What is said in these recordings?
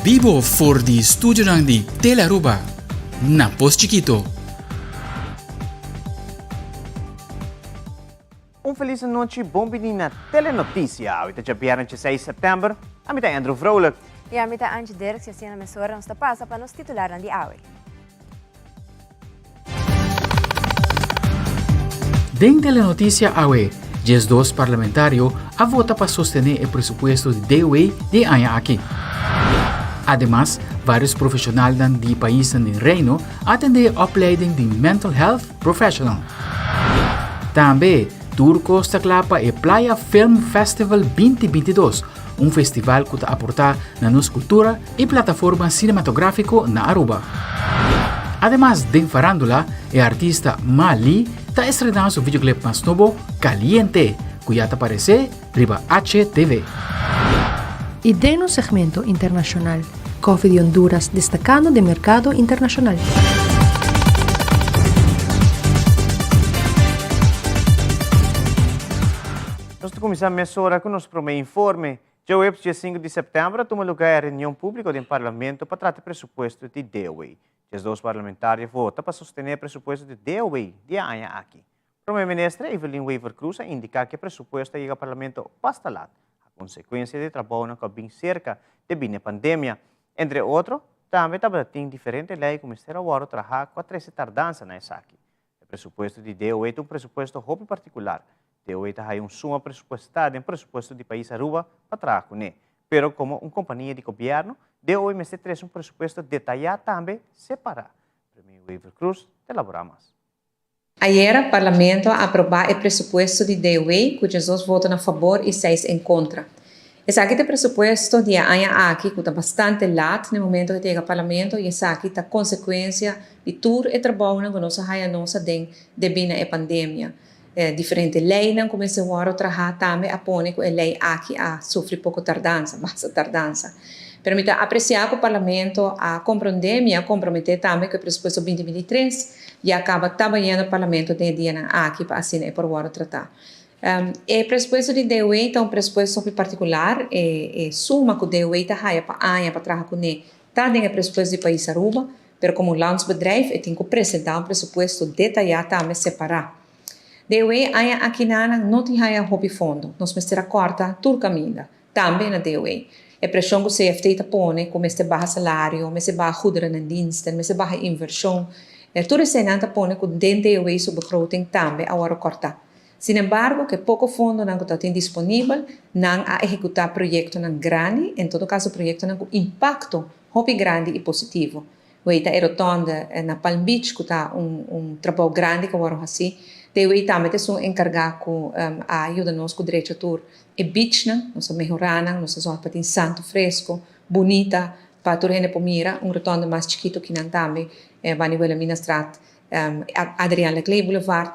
Bibo for di studionan di Telearuba na Pos Chikito. Un felis anochi, bon bini na Telenoticia. Awe ta djabièrnè djeseis sèptèmber. Ami ta Andrew Vrolijk. I ami ta Angie Dirks i asina mesora nos ta pasa pa nos titularnan di awe. Den Telenoticia awe, 12 parlamentario a vota pa sostene e presupuesto di DOW di e aña aki. Ademas, varios profesionalnan di paisnan den Reino a atende e opleiding di Mental Health Professional. Tambe, tur kos ta kla pa e Playa Film Festival 2022, un festival ku ta aportá na nos kultura i plataforma sinematográfiko na Aruba. Ademas den farándula, e artista Ma Li ta estrená su videoclip mas nobo Caliente, ku ya ta paresé riba HTV. I den nos segmento internashonal, Koffie di Honduras destacando den mercado internacional. Nos ta kuminsá mesora ku nos promé informe. Djaweps dia sinku di sèptèmber a tuma lugá e reunion públiko den Parlamento pa trata e presupuesto di DOW. 12 parlamentario vota pa sostené e presupuesto di DOW di e aña aki. Prome Minister Evelyn Wever-Croes a indiká ku e presupuesto a yega Parlamento basta lat, a konsekuensia di e trabounan ku a bin serka debí na e pandemia. Entre otro, tambe tabata tin diferente lei ku mester a wòrdu trahá ku a trese tardansa na esaki. E presupuesto di DOW ta un presupuesto hopi partikular. DOW ta haya un suma presupuestá den presupuesto di pais Aruba pa traha kuné. Pero komo un kompania di gobièrnu, DOW mester trese un presupuesto detayá tambe separá. Premier Wever-Croes ta elaborá mas. Ayera Parlamento a aproba e presupuesto di DOW cu 12 voto na fabor y seis en contra. Esaki ta e presupuesto di e aña aki cu ta bastante laat na e momento cu ta yega Parlamento y esaki ta consecuencia di tur e trabounan cu nos a haya nos aden debi na e pandemia. E diferente leynan cu mester worde traha tambe a pone cu e ley aki a sufri poco tardansa, basta tardansa. Pero mi ta aprecia cu Parlamento a comprende, mi a compromete tambe cu e presupuesto binti 23 ya caba ta bayendo Parlamento den e dianan aki pa asina e por worde trata. E presupuesto di DOW ta un presupuesto hopi particular, e suma cu DOW ta haya pa aña pa traha cune ta den e presupuesto di pais Aruba, Pero komo landsbedrijf e tin ku presentá un presupuesto detayá tambe separá. DOE aña akinanan no tin haña hopi fondo. Nos mester a kòrta tur kaminda, tambe na DOE. E preshon ku CFT ta pone ku mester baha salario, mester baha goederen en diensten, mester baha invershon, tur eseinan ta pone ku den DOE su begroting tambe a wòrdu kòrtá. Sinembargo, ku e poko fondonan ku ta tin disponibel, nan a ehekutá proyektonan grandi, en todo kaso proyektonan ku impakto Hopi grandi y positivo. Wey ta e rotonde na Palm Beach cu ta un un trabou grandi cu a worde haci. Te wey tambe ta esun encarga cu a yuda nos cu drecha tur e beachnan. Nos a mehora nan, nos a zorg pa tin santo fresco, bunita pa tur hende por mira. Un rotonde mas chikito kinan tambe banda di Wilhelminastraat, Adriaan Laclé Boulevard.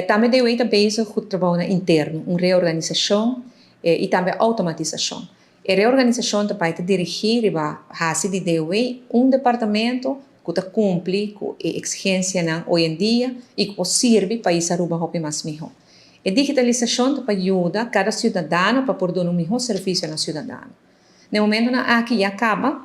Tambe DOE ta bezig cu trabounan interno, un reorganisacion y tambe automatisacion. E reorganisashon ta bai ta dirigí riba hasi di DOW un departamento ku ta kumpli ku e eksigensianan oyendia i ku por sirbi pais Aruba hopi mas mihó. E digitalisashon ta pa yuda kada siudadano pa por duna un mihó servisio na siudadano. Na e momentonan aki ya kaba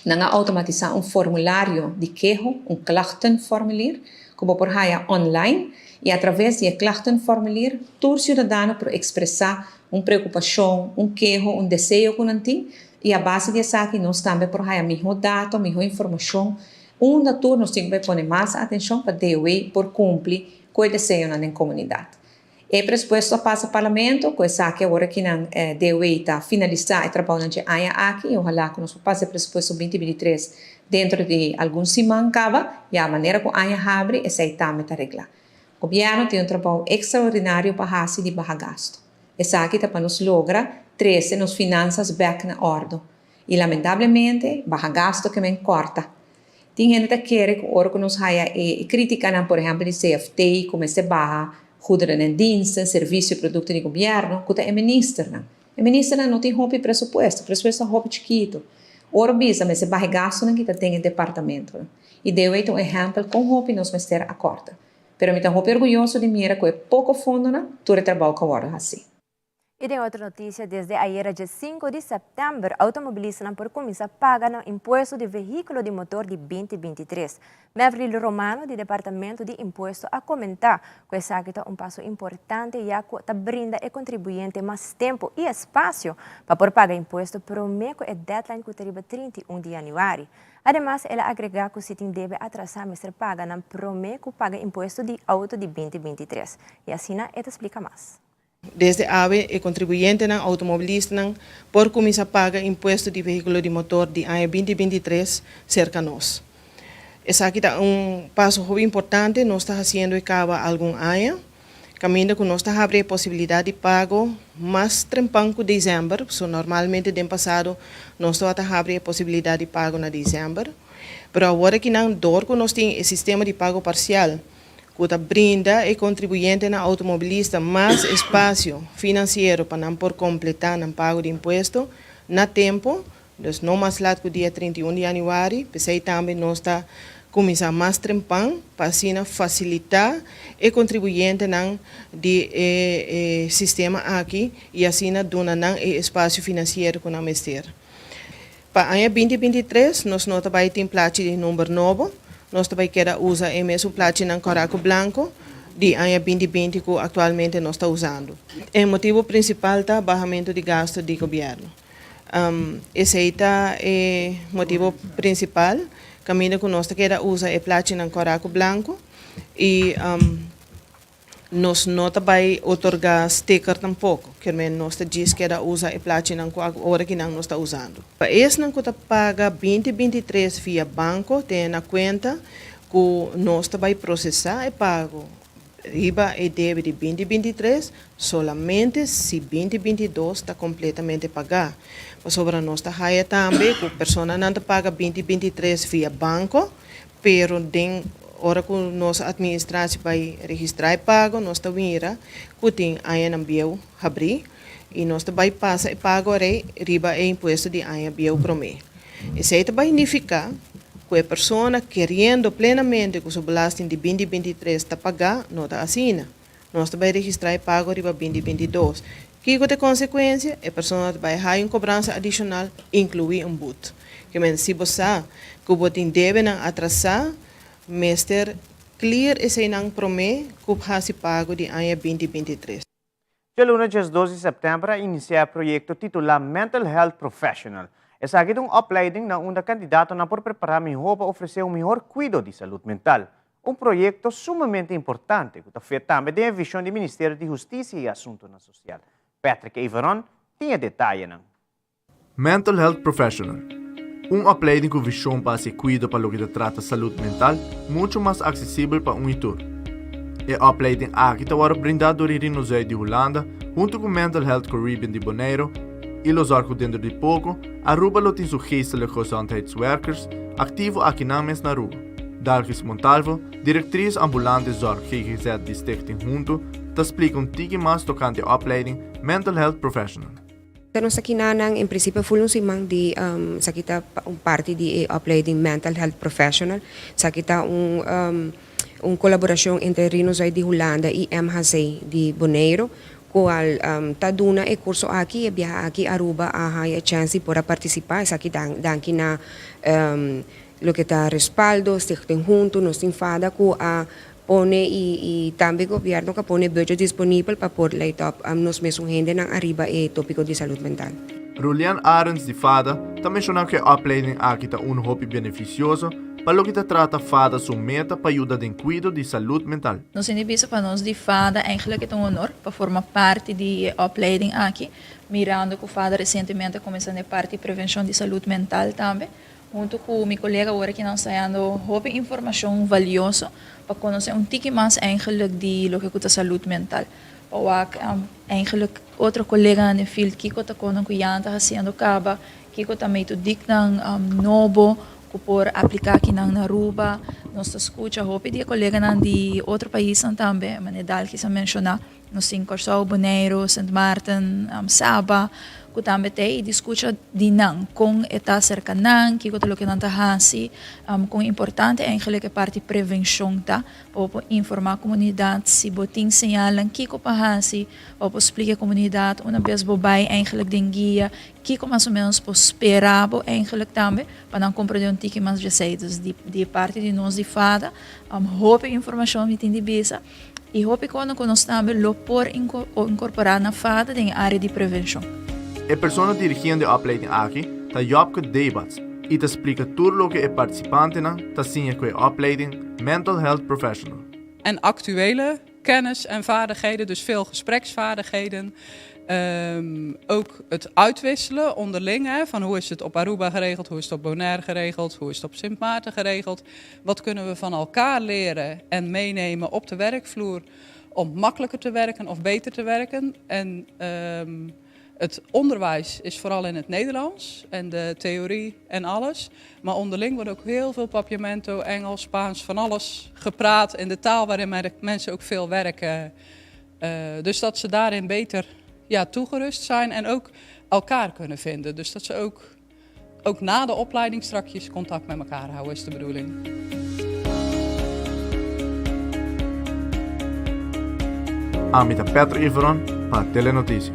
Nan a automatisá un formulario di keho, un klachtenformulier, ku bo por haya online i atraves di e klachtenformulier tur siudadano por ekspresá un preokupashon, un keho, un deseo ku nan tin i a base di esaki nos tambe por haya mihó dato, mihó informashon unda tur nos tin ku bai pone mas atenshon pa DOW por kumpli ku e deseonan den komunidat. E presupuesto a pasa Parlamento, ku esaki awor aki nan DOW ta finalisá e trabounan dje aña aki i ohalá ku nos por pasa e presupuesto 2023 dentro di algun siman kaba, ya manera ku aña habri esei tambe ta reglá. Gobièrnu tin un trabou ekstraordinario pa hasi di baha gastu. Esaki ta pa nos logra trese nos finansas bèk na òrdu. I lamentablemente baha gastu ke men kòrta. Tin hende ta kere ku ora ku nos haya e kritikanan, por ehèmpel di CFT, ku mester baha goederen en diensten, servisio i produkto di gobièrnu, ku ta e ministernan. E ministernan no tin hopi presupuesto, presupuesto ta hopi chikitu. Ora bisa mester baha e gastunan ki ta den e departamentonan. I DOE ta un ehèmpel kon hopi nos mester a kòrta. Pero mi ta hopi orguyoso di mira ku e poko fondonan tur e trabou ku a wòrdu hasí. Y den otro noticia, desde ayera dia 5 di september, automobilistanan por cuminsa paga nan impuesto di vehiculo di motor di 2023. Mevril Romano, di Departamento di Impuesto, a comenta cu esaki ta un paso importante ya cu ta brinda e contribuyente mas tempo y espacio pa por paga impuesto prome cu e deadline cu ta riba 31 di januari. Ademas, el a agrega cu si tin debe atrasa mester paga nan prome cu paga impuesto di auto di 2023. Y asina e ta splica mas. Desde awe e contribuyentenan automobilistanan por cuminsa paga impuesto di vehiculo di motor di aña 2023 cerca nos. Esaki ta un paso hopi importante, nos ta haciendo e caba algun aña. Caminda cu nos ta habri e posibilidad di pago mas trempan cu december, so normalmente den pasado nos ta habri e posibilidad di pago na december. Pero awor akinan dor cu nos tin e sistema di pago parcial, cu ta brinda e contribuyentenan automobilista mas espacio financiero pa nan por completa nan pago di impuesto na tempo, dus no mas laat cu dia 31 di januari, pesey tambe nos ta cuminsa mas trempan pa asina facilita e contribuyentenan di e sistema aki y asina duna nan e espacio financiero cu nan mester. Pa aña 2023, nos no ta bay tin plachi di number nobo, nos ta bay keda usa e mesun plachinan cora cu blanco di aña 2020 cu actualmente nos ta usando. E motibo principal ta bahamento di gasto di gobierno. Esey ta e motibo principal, caminda cu nos ta keda usa e plachinan cora cu blanco y nos no ta bay otorga sticker tampoco. Kiermen nos ta djis keda usa e plachinan cu awor akinan nos ta usando. Pa esnan cu ta paga 2023 via banco, tene na cuenta cu nos ta bay procesa e pago riba e debe di 2023 solamente si 2022 ta completamente paga. Pasobra nos ta haya tambe cu personanan ta paga 2023 via banco, pero den ora cu nos administratie bay registra e pago, nos ta mira cu tin añanan bieu habri y nos ta bay pasa e pago rey riba e impuesto di aña bieu prome. Esey ta bay significa cu e persona keriendo plenamente cu su belasting di 2023 ta paga, no ta asina. Nos ta bay registra e pago riba 2022. Kico ta e consecuencia? E persona ta bay haya un cobransa adicional, inclui un boete. Kiermen si bo sa cu bo tin debenan atrasa, mester clear eseynan prome cu hasi pago di aña 2023. Dialuna 12 di september a inicia e proyecto titula Mental Health Professional. Esaki ta un opleiding na unda candidatonan por prepara miho pa ofrece un miho cuido di salud mental. Un proyecto sumamente importante cu ta fit tambe den vision di Ministerio di Husticia y Asunto Social. Patrick Everon tin detaye. Mental Health Professional. Un opleiding cu vision pa haci cuido pa loke ta trata salud mental mucho mas accesibel pa un y tur. E opleiding aki ta wordo brinda door Rino Zuid di Hulanda hunto cu Mental Health Caribbean di Bonaire y lo zorg dentro di poco, Aruba lo tin su geestelijke gezondheidswerkers activo aki na mes na Aruba. Dargis Montalvo, directriz ambulante zorg GGZ di Stichting Hunto, ta splica un tiki mas tocante opleiding Mental Health Professional. Nos akinan, en principio full un siman di esaki ta un parti di opleiding Mental Health Professional. Esaki ta un colaboracion entre Rino Zuid di Hulanda y MHC di Bonaire, cual ta duna e curso aki y biaha aki Aruba a haya chance pa participa. Esaki danki na loke ta respaldo, Stichting Hunto, nos tin FADA cu a pone y tambe gobierno cu a pone budget disponibel pa por leid op nos mes hendenan ariba e topico di salud mental. Julian Arends di FADA ta menciona cu e opleiding aki ta un hopi beneficioso pa loke ta trata FADA su meta pa yuda den cuido di salud mental. Nos ta pa nos di FADA eigenlijk ta un honor pa forma parti di opleiding aki, mirando cu FADA recientemente a cuminsa e parti di prevencion di salud mental tambe, hunto cu mi colega awor aki nos ta hayando hopi informacion valioso pa conoce un tiki mas eigenlijk di loke ta salud mental. Pa eigenlijk otro colega den field kiko ta con cu ya ta haciendo caba, kiko ta metodieknan nobo cu por aplica aki na Aruba. Nos ta scucha hopi di coleganan di otro paisnan tambe, manera Dalgis a menciona, nos tin Corsou, Bonaire, St. Maarten, Saba, ku tambe ta ei di skucha di nan kon e ta serka nan, kiko ta loke nan ta hasi, kon importante eigenlijk e parti prevenshon ta pa bo por informá komunidat si bo tin señalnan kiko pa hasi, pa bo por splika e komunidat una bes bo bai eigenlijk den guia kiko mas o menos por spera bo eigenlijk tambe pa nan komprendé un tiki mas djesei. Dus di e parti di nos di fada hopi informashon mi tin di bisa. I hopi kono ku nos tambe lo por inkorporá na fada den e área di prevenshon. E persona dirigiendo e opleiding aki ta Jopke Debats i ta splika tur loke e partisipantenan ta siña ku e opleiding Mental Health Professional. En actuele kennis en vaardigheden, dus veel gespreksvaardigheden. Ook het uitwisselen onderling, hè, van hoe is het op Aruba geregeld, hoe is het op Bonaire geregeld, hoe is het op Sint Maarten geregeld. Wat kunnen we van elkaar leren en meenemen op de werkvloer om makkelijker te werken of beter te werken. En het onderwijs is vooral in het Nederlands en de theorie en alles. Maar onderling wordt ook heel veel papiamento, Engels, Spaans, van alles gepraat in de taal waarin mensen ook veel werken. Dus dat ze daarin beter ja, toegerust zijn en ook elkaar kunnen vinden. Dus dat ze ook, ook na de opleiding strakjes contact met elkaar houden, is de bedoeling. Ami ta Petro Iveron pa Telenoticia.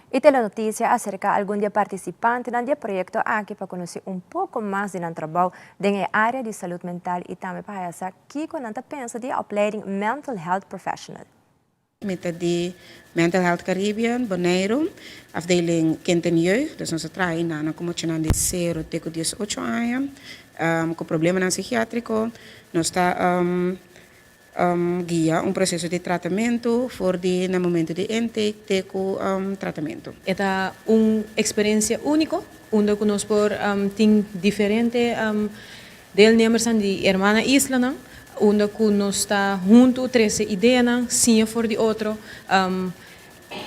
E Telenoticia a acerca algun di e participantenan di e proyecto aki pa conoce un poco mas di nan trabou den e area di salud mental y tambe pa haya sa kico nan ta pensa di e opleiding Mental Health Professional. Mi ta di Mental Health Caribbean, Boneiru, afdeling Kind en Jeugd. Dus nos ta traha enanan ku muchanan di sero te ku diesocho aña ku problemanan sikiatriko. Nos ta guia un proseso di tratamentu for di na momento di intake te ku tratamentu. E ta un eksperensia úniko unda ku nos por tin diferente Deelnemersnan di hermana islanan, unda ku nos ta huntu trese ideanan, siña for di otro.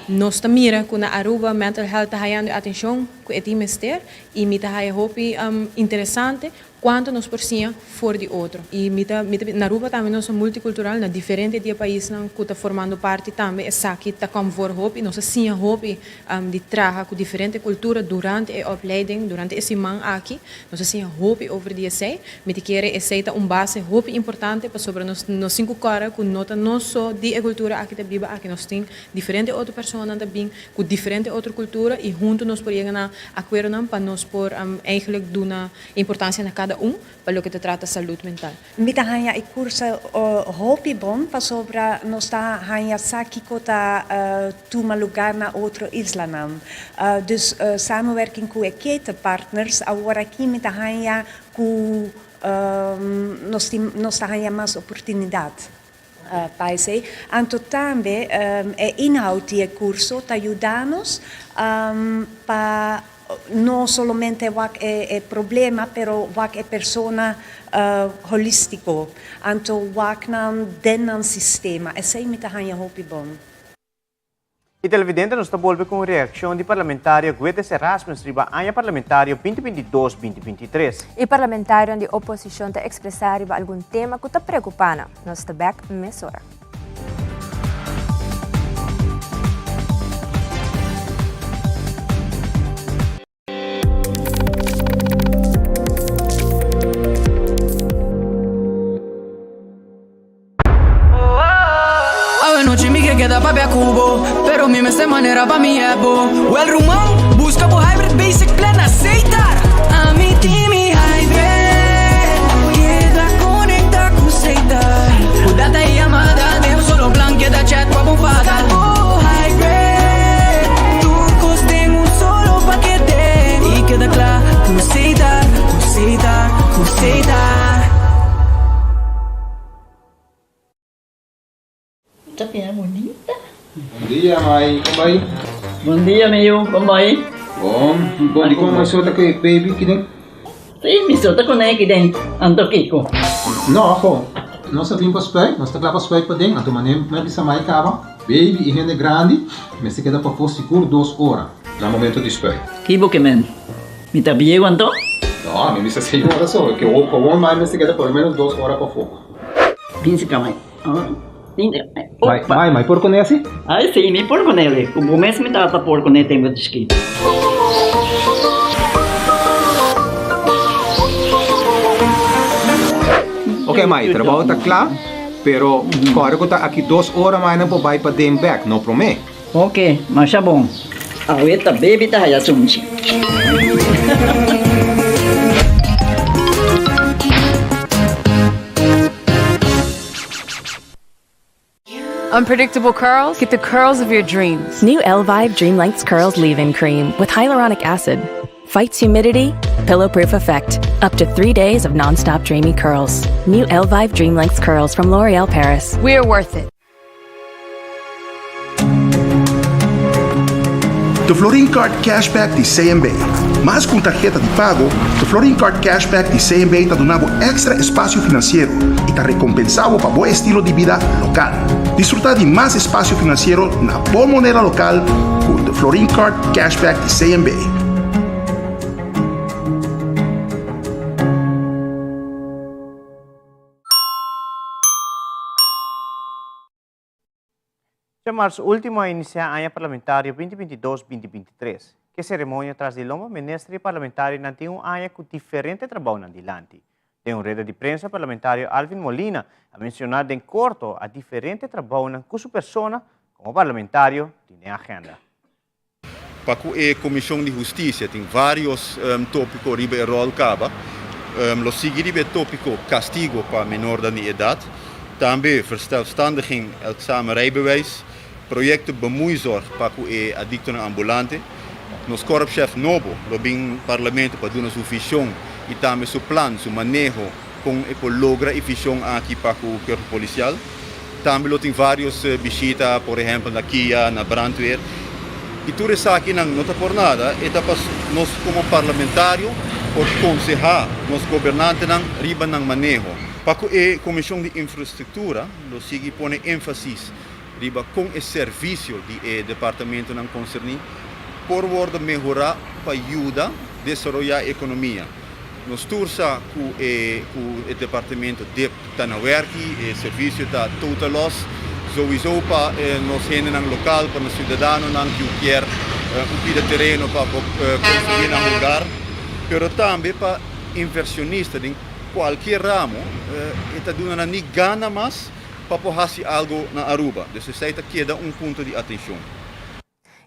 Nos ta mira ku na Aruba mental health ta hayando e atenshon ku e tin mester i mi ta haya hopi interesante kuantu nos por siña for di otro. I mi ta mi ta na Aruba tambe nos ta multikultural, na diferente di e paisnan ku ta formando parti tambe esaki ta kom voor hopi. Nos a siña hopi di traha ku diferente kultura durante e opleiding, durante e siman aki. Nos a siña hopi over di esei. Mi ta kere esei ta un base hopi importante pasobra nos nos tin ku kòrda ku no ta nos so di e kultura aki ta biba aki. Nos tin diferente otro personanan ta bin ku diferente otro kultura i huntu nos por yega na akuerdonan pa nos por eigenlijk duna importansia na kada un pa loke ta trata salud mental. Mi ta haña e kurso hopi bon pasobra nos ta haña sa kiko ta tuma lugar na otro islanan. Dus samenwerking ku e ketenpartners awor aki mi ta haña ku nos tin nos ta haña mas oportunidat pa esei. Anto tambe e inhoud di e kurso ta yuda nos pa No solamente wak e problema pero wak e persona holistico. Anto wak nan den nan sistema. Esey mi ta haña hopi bon. Y televidente nos ta bolbe cu un reaccion di parlamentario Guedes Erasmus riba aña parlamentario binti binti dos, binti binti tres. E parlamentarionan di oposicion ta expresa riba algun tema cu ta preocupa nan. Nos ta bek mesora. Awenochi mi ke keda papia ku bo Pero mi mester manera pa mi ebo Wel ruman, buska bo hybrid basic plan na Setar Ami tin mi hybrid Keda konekta ku Setar Ku data i yamada den un solo plan Keda chat pa bo fada Bo hybrid Tur kos den un solo pakete I keda kla ku Setar Ku Setar, ku Setar. Ta bira bunita. Bon dia mai, kon bai? Bon dia mi yu, kon bai? Bon, bon di kon mi sota ku e baby kiden? Si, mi sota ku ne kiden, anto kiko? No, ho, nos a bin pa spuit, nos ta kla pa spuit paden, anto manera mi a bisa mai kaba, baby i hende grandi mester keda pafó sigur dos ora na momento di spuit. Ki bo ke men? Mi ta bieu anto? No, mi bisa seis ora so, ke gewoon mai mester keda por lo menos dos ora pafó. Bin si ka mai. Mai, mai, mai por kuné si? Ai si, mi por kuné le. Ku bo mes mi tata por kuné tempu di chikito. Ok mai, trabou ta kla, pero kòrda ku ta aki dos ora mai nan por bai paden bèk, no promé. Ok, masha bon. Awe ta baby ta haya sunchi. Unpredictable curls? Get the curls of your dreams. New Elvive Dream Lengths Curls Leave In Cream with hyaluronic acid. Fights humidity, pillow proof effect. Up to three days of non-stop dreamy curls. New Elvive Dream Lengths Curls from L'Oreal Paris. We're worth it. The Florin Card Cashback di CMB. Mas ku un tarheta di pago, The Florin Card Cashback di CMB ta duna bo èkstra espasio finansiero i ta rekompensá bo pa bo estilo di bida lokal. Disfrutá di mas espasio finansiero na bo moneda lokal ku The Florin Card Cashback di CMB. Djamarts ultimo a inisiá aña parlamentario binti binti dos binti binti tres. Ke seremonia tras di lomba minister i parlamentarionan tin un aña ku diferente trabounan dilanti. Den un reda di prensa parlamentario Alvin Molina a mensioná den korto a diferente trabounan ku su persona komo parlamentario tin den agenda. Pa ku e Komishon di Hustisia tin vários tópiko riba e ròl kaba. Lo sigui riba e tópiko kastigo pa menornan di edat, tambe verzelfstandiging examen rijbewijs, proyekto bemoeizorg pa ku e adiktonan ambulante. Nos korpschef nobo lo bin Parlamento pa duna su vishon i tambe su plan, su maneho kon e por logra e vishon aki pa ku Kuerpo Polisial. Tambe lo tin varios bishita, por ehempel na kia, na brandweer. Y tur esakinan no ta por nada, e ta pa nos como parlamentario por conseha nos gobernantenan riba nan maneho. Pa cu e Comision di Infrastructura lo sigui pone enfasis riba con e servicio di e departamentonan concerni por wordo mehora pa yuda desaroya e economia. Nos tur sa cu e cu e departamento dip ta na werki, e servicio ta total loss. Souiso pa nos hendenan local, pa nos ciudadanonan cu kier un pida tereno pa por construi nan hogar, pero tambe pa inversionista den cualkier ramo, e ta duna nan ni gana mas pa por haci algo na Aruba. Dus esey ta keda un punto di atencion.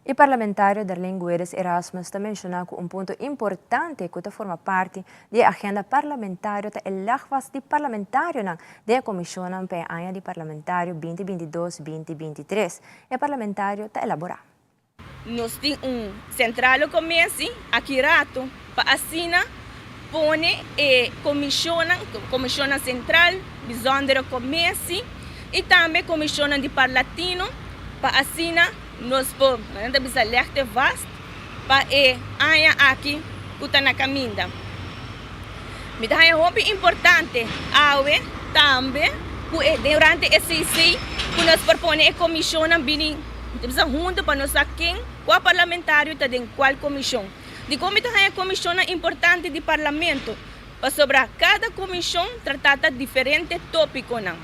E parlamentario Darlene Guedes Erasmus ta menshoná ku un punto importante ku ta forma parti di e agenda parlamentario ta e lagwas di parlamentarionan den e komishonnan pa e aña di parlamentario binti binti dos, binti binti tres. E parlamentario ta elaborá. Nos tin un centrale commissie aki rato pa asina pone e comisionnan, comisionnan central, bijzondere commissie y tambe comisionnan di Parlatino pa asina Nos por, nan ta bisa legte vast pa e aña aki ku ta na kaminda. Mi ta haña hopi importante awe tambe ku e durante e CC ku nos por pone e komishonnan bini, mi ta bisa huntu pa nos sa ken, kua parlamentario ta den kual komishon. Dikon mi ta haña komishonnan importante di parlamento? Pasobra kada komishon ta trata diferente tópikonan.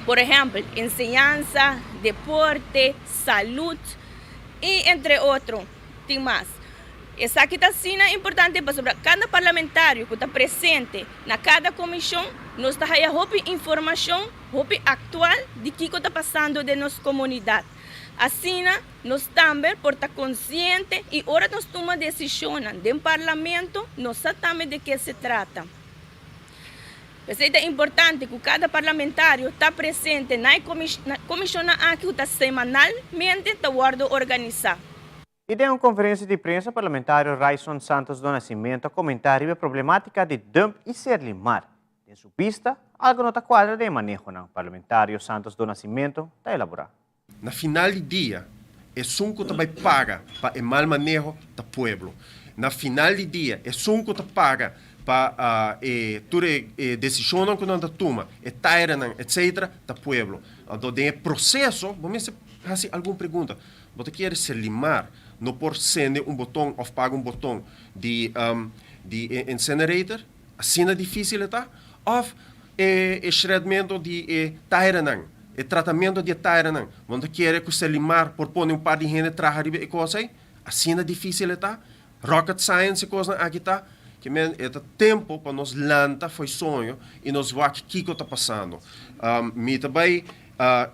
Por ehèmpel, enseñansa, deporte, salud i entre otro tin mas. Esaki ta asina importante pasobra kada parlamentario ku ta presente na kada komishon nos ta haya hopi informashon hopi aktual di kiko ta pasando den nos komunidat. Asina nos tambe por ta konsiente i ora nos tuma desishonnan den parlamento nos sa tambe de ke se trata. P'esei ta importante ku kada parlamentario ta presente na e komishonnan aki ku ta semanalmente ta wòrdu organisá. I den un konferensia di prensa parlamentario Ryson Santos do Nascimento a komentá riba e problematika di dump i Serlimar. Den su bista, algu no ta kuadra den e manehonan, parlamentario Santos do Nascimento ta elaborá. Na final di dia, esun ku ta bai paga pa e mal maneho ta pueblo. Na final di dia, esun ku ta paga pa e tur e desishonnan ku nan ta tuma, e tairenan, etcetera, ta pueblo. Anto den e proseso bo mester hasi algun pregunta. Bo ta kere Serlimar no por sende un boton òf paga un boton di di e incinerator? Asina difísil e ta? Òf e shredmento di e tairenan? E tratamentu di e tairanan, bo no ta kere ku Selimar por pone un par di hende traha riba e kos ei? Asina difísil e ta? Rocket science e kosnan aki ta? Ke men e ta tempu pa nos lanta fo'i soño i nos wak kiko ta pasando. Mi ta bai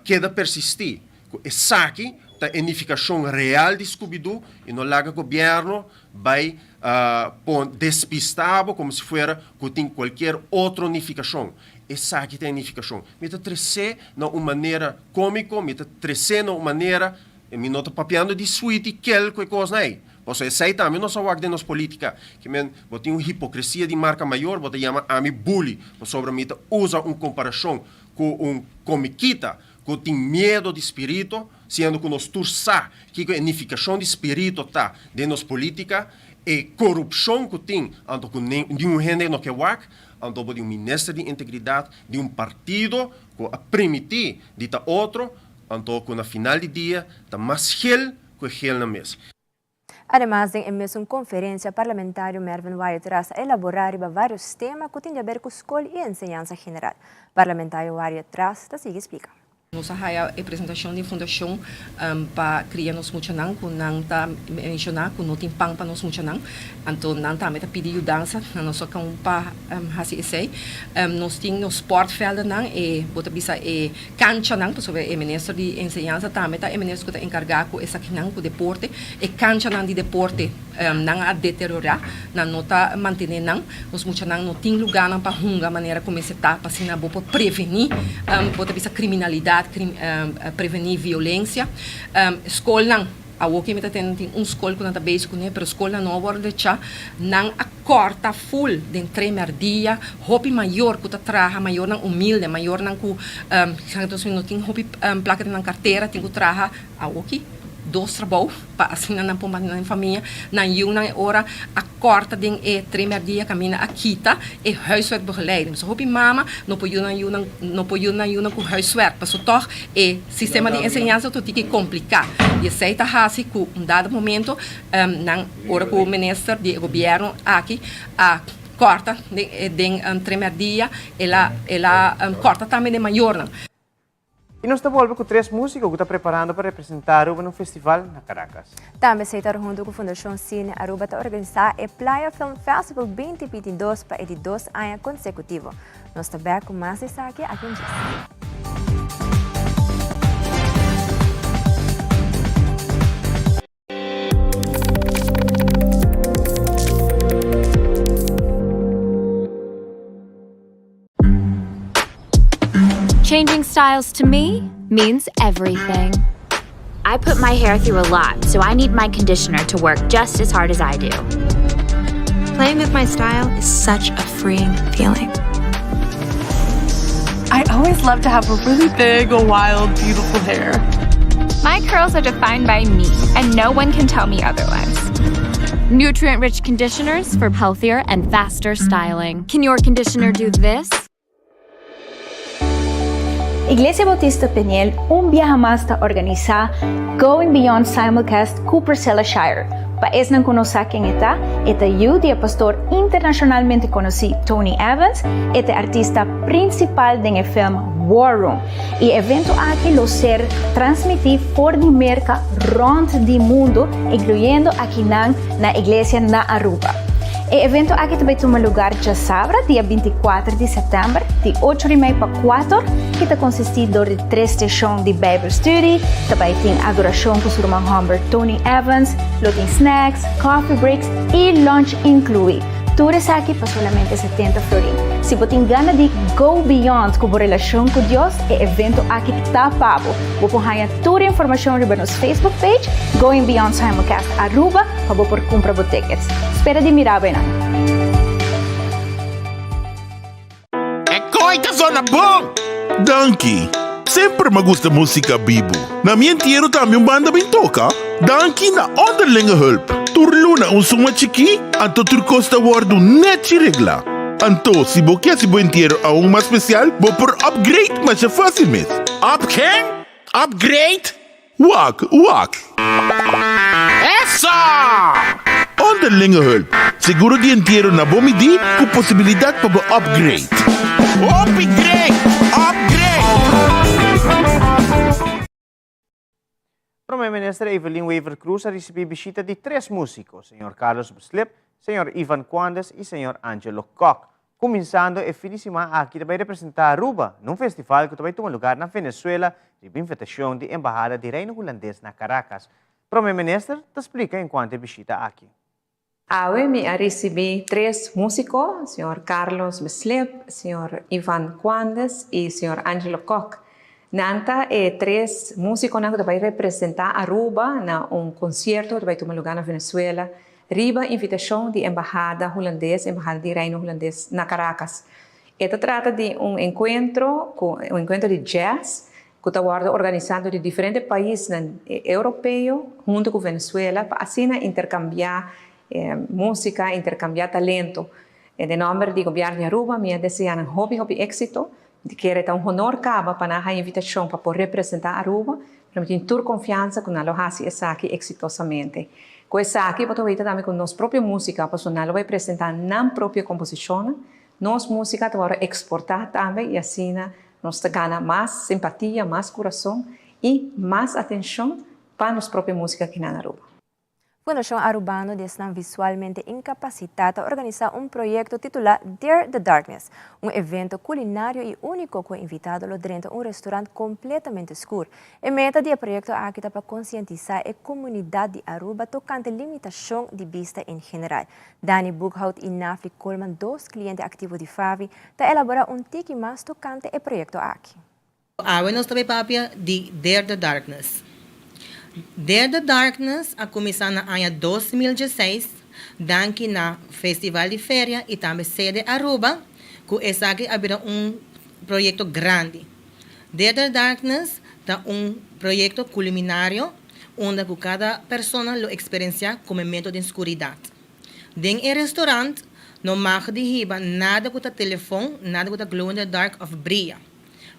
keda persistí ku esaki ta e nifikashon real di Scooby-Doo i no laga gobièrnu bai pon despistá bo komo si fuera ku tin kualkier otro nifikashon. Esaki ta e nifikashon. Mi ta tres'é na un manera kómiko, mi ta tres'é na un manera, mi no ta papiando di sweet i kel ku e kosnan ei. Pasobra esei tambe nos a wak den nos polítika. Ke men, bo tin un hipokresia di marka mayor, bo ta yama ami bully, pasobra mi ta usa un komparashon ku un komikita ku tin miedo di spirito, siendo ku nos tur sa kiko e nifikashon di spirito ta den nos polítika, e korupshon ku tin, anto ku niun hende no ke wak. Anto bo di un minister di integridat di un partido ku a primití di ta otro, anto ku na final di dia ta mas gel ku e gelnan mes. Ademas den e mesun konferensia parlamentario Mervin Wyatt-Ras a elaborá riba vários tema ku tin di aber ku skol i enseñansa general. Parlamentario Wyatt-Ras ta sigui splika. Nos a haya e presentacion di fundacion pa cria nos muchanan cu nan ta menciona cu no tin pan pa nos muchanan. Anto nan tambe ta pidi yudansa na nos con pa haci esey. Nos tin nos sportveldennan, e bo ta bisa e canchanan, pasobra e minister di enseñansa tambe ta e minister cu ta encarga cu esakinan, cu deporte. E canchanan di deporte nan a deteriora, nan no ta mantene nan. Nos muchanan no tin luganan pa hunga manera ku mester ta pa asina bo por prevení, bo ta bisa kriminalidat, prevení violensia. Skolnan, awor ke mi ta tende tin un skol ku nan ta bezig kuné, pero skolnan no a wòrdu dechá. Nan a kòrta ful den tremerdia. Hopi mayor ku ta traha, mayornan humilde, mayornan ku no tin hopi plaka den nan kartera tin ku traha. Awoki dos trabou pa asina nan por mantene nan famia. Nan yiunan e ora a corta den e trimer dia caminda a kita e huiswerkbegeleiding. So hopi mama no por yuda nan yiunan no por yuda nan yiunan cu huiswerk paso tog e sistema di enseñansa ta tiki complica. Y esey ta haci cu un dado momento nan ora cu minister di e gobierno aki a corta den trimer dia el a el a corta tambe den mayornan. I nos ta bolbe ku tres músiko ku ta preparando pa representá Aruba na un festival na Caracas. Tambe Setar huntu ku Fundashon Cine Aruba ta organisá e Playa Film Festival 2022 pa e di dos aña konsekutivo. Nos ta bèk ku mas di esaki aki un djis. Changing styles to me means everything. I put my hair through a lot, so I need my conditioner to work just as hard as I do. Playing with my style is such a freeing feeling. I always love to have a really big, wild, beautiful hair. My curls are defined by me, and no one can tell me otherwise. Nutrient rich conditioners for healthier and faster styling. Can your conditioner do this? Iglesia Bautista Peniel un biaha mas ta organisá Going Beyond Simulcast ku Priscilla Shirer. Pa esnan ku no sa ken e ta, e ta yu di e pastor internashonalmente konosí Tony Evans, e ta e artista prinsipal den e film War Room. E evento aki lo ser transmití for di Merka rònt di mundu, inkluyendo akinan na iglesia na Aruba. E evento aki ta bai tuma lugar djasabra, dia 24 di sèptèmber, di ocho di mei pa kuater, i ta konsistí dor di tres seshon di Bijbelstudie, ta bai tin adorashon ku su ruman hòmber Tony Evans, lo tin snacks, coffee breaks i lunch inkluí. Tur esaki pa solamente 70 florin. Si bo tin gana di go beyond ku bo relashon ku Dios, e evento aki ta pa bo. Bo por haña tur informashon riba nos Facebook page, Going Beyond Simulcast Aruba, pa bo por kumpra bo tickets. Spera di mira bo einan. E koi ta zona bon! Danki! Semper m'a gusta músika bibu. Na mi entiero tambe un banda bin toka. Danki na Onderlinge Hulp. Tur luna un suma chikí, anto tur kos ta wòrdu nèchi reglá. Anto, si bo ke hasi bo entiero aun mas spesial, bo por upgrade masha fásil mes. Up ken? Upgrade? Wak, wak. Eso! Onderlinge hulp, seguro di entiero na bo midí ku posibilidat pa bo upgrade. Hopi great! Upgrade! Prome Minister Evelyn Wever-Croes a ricibi bishita di tres musico, Señor Carlos Beslip, Señor Ivan Quandes y Señor Angelo Kock. Cuminsando e fin di siman aki ta bay representa Aruba na un festival cu ta bay tuma lugar na Venezuela riba invitacion di Embahada di Reino Hulandes na Caracas. Prome Minister ta splica encuanto e bishita aki. Awe mi a ricibi tres musico, señor Carlos Beslip, señor Ivan Quandes y señor Angelo Kock. Nan ta e tres musiconan cu ta bay representa Aruba na un concierto cu ta bay tuma lugar na Venezuela riba invitacion di Embahada Hulandes, Embahada di Reino Hulandes na Caracas. E ta trata di un encuentro cu un encuentro di jazz ku ta wòrdu organisá dor di diferente paisnan europeo huntu ku Venezuela pa asina interkambiá músika, interkambiá talento. Den nòmber di Gobièrnu di Aruba mi a deseá nan hopi hopi éksito. Mi ta kere ta un honor kaba pa nan haña invitashon pa por representá Aruba, pero mi tin tur konfiansa ku nan lo hasi esaki eksitosamente. Ku esaki bo ta weta tambe ku nos propio músika, pasobra nan lo bai presentá nan propio komposishonnan. Nos músika ta wòrdu eksportá tambe i asina Nos ta gana mas simpatia, mas kurason i mas atenshon pa nos propio músika aki na Aruba. Fundashon Arubano di esnan visualmente inkapasitá ta organisá un proyekto titulá Dare the Darkness, un evento kulinario i úniko ku e invitado lo drenta un restorant kompletamente skur. E meta di e proyekto aki ta pa konsientisá e komunidat di Aruba tokante limitashon di bista en general. Dani Boekhout i Nafli Koolman, dos kliente aktivo di Favi, ta elaborá un tiki mas tokante e proyekto aki. Awe nos ta bay papia di Dare the Darkness. Dare the Darkness a cuminsa na aña 2016 danki na Festival di Feria y tambe Sede Aruba cu esaki a bira un proyecto grandi. Dare the Darkness ta un proyecto culiminario unda cu cada persona lo experiencia comemento den scuridad. Den e restaurant no mag di hiba nada cu ta telefon, nada cu ta glow in the dark of bria.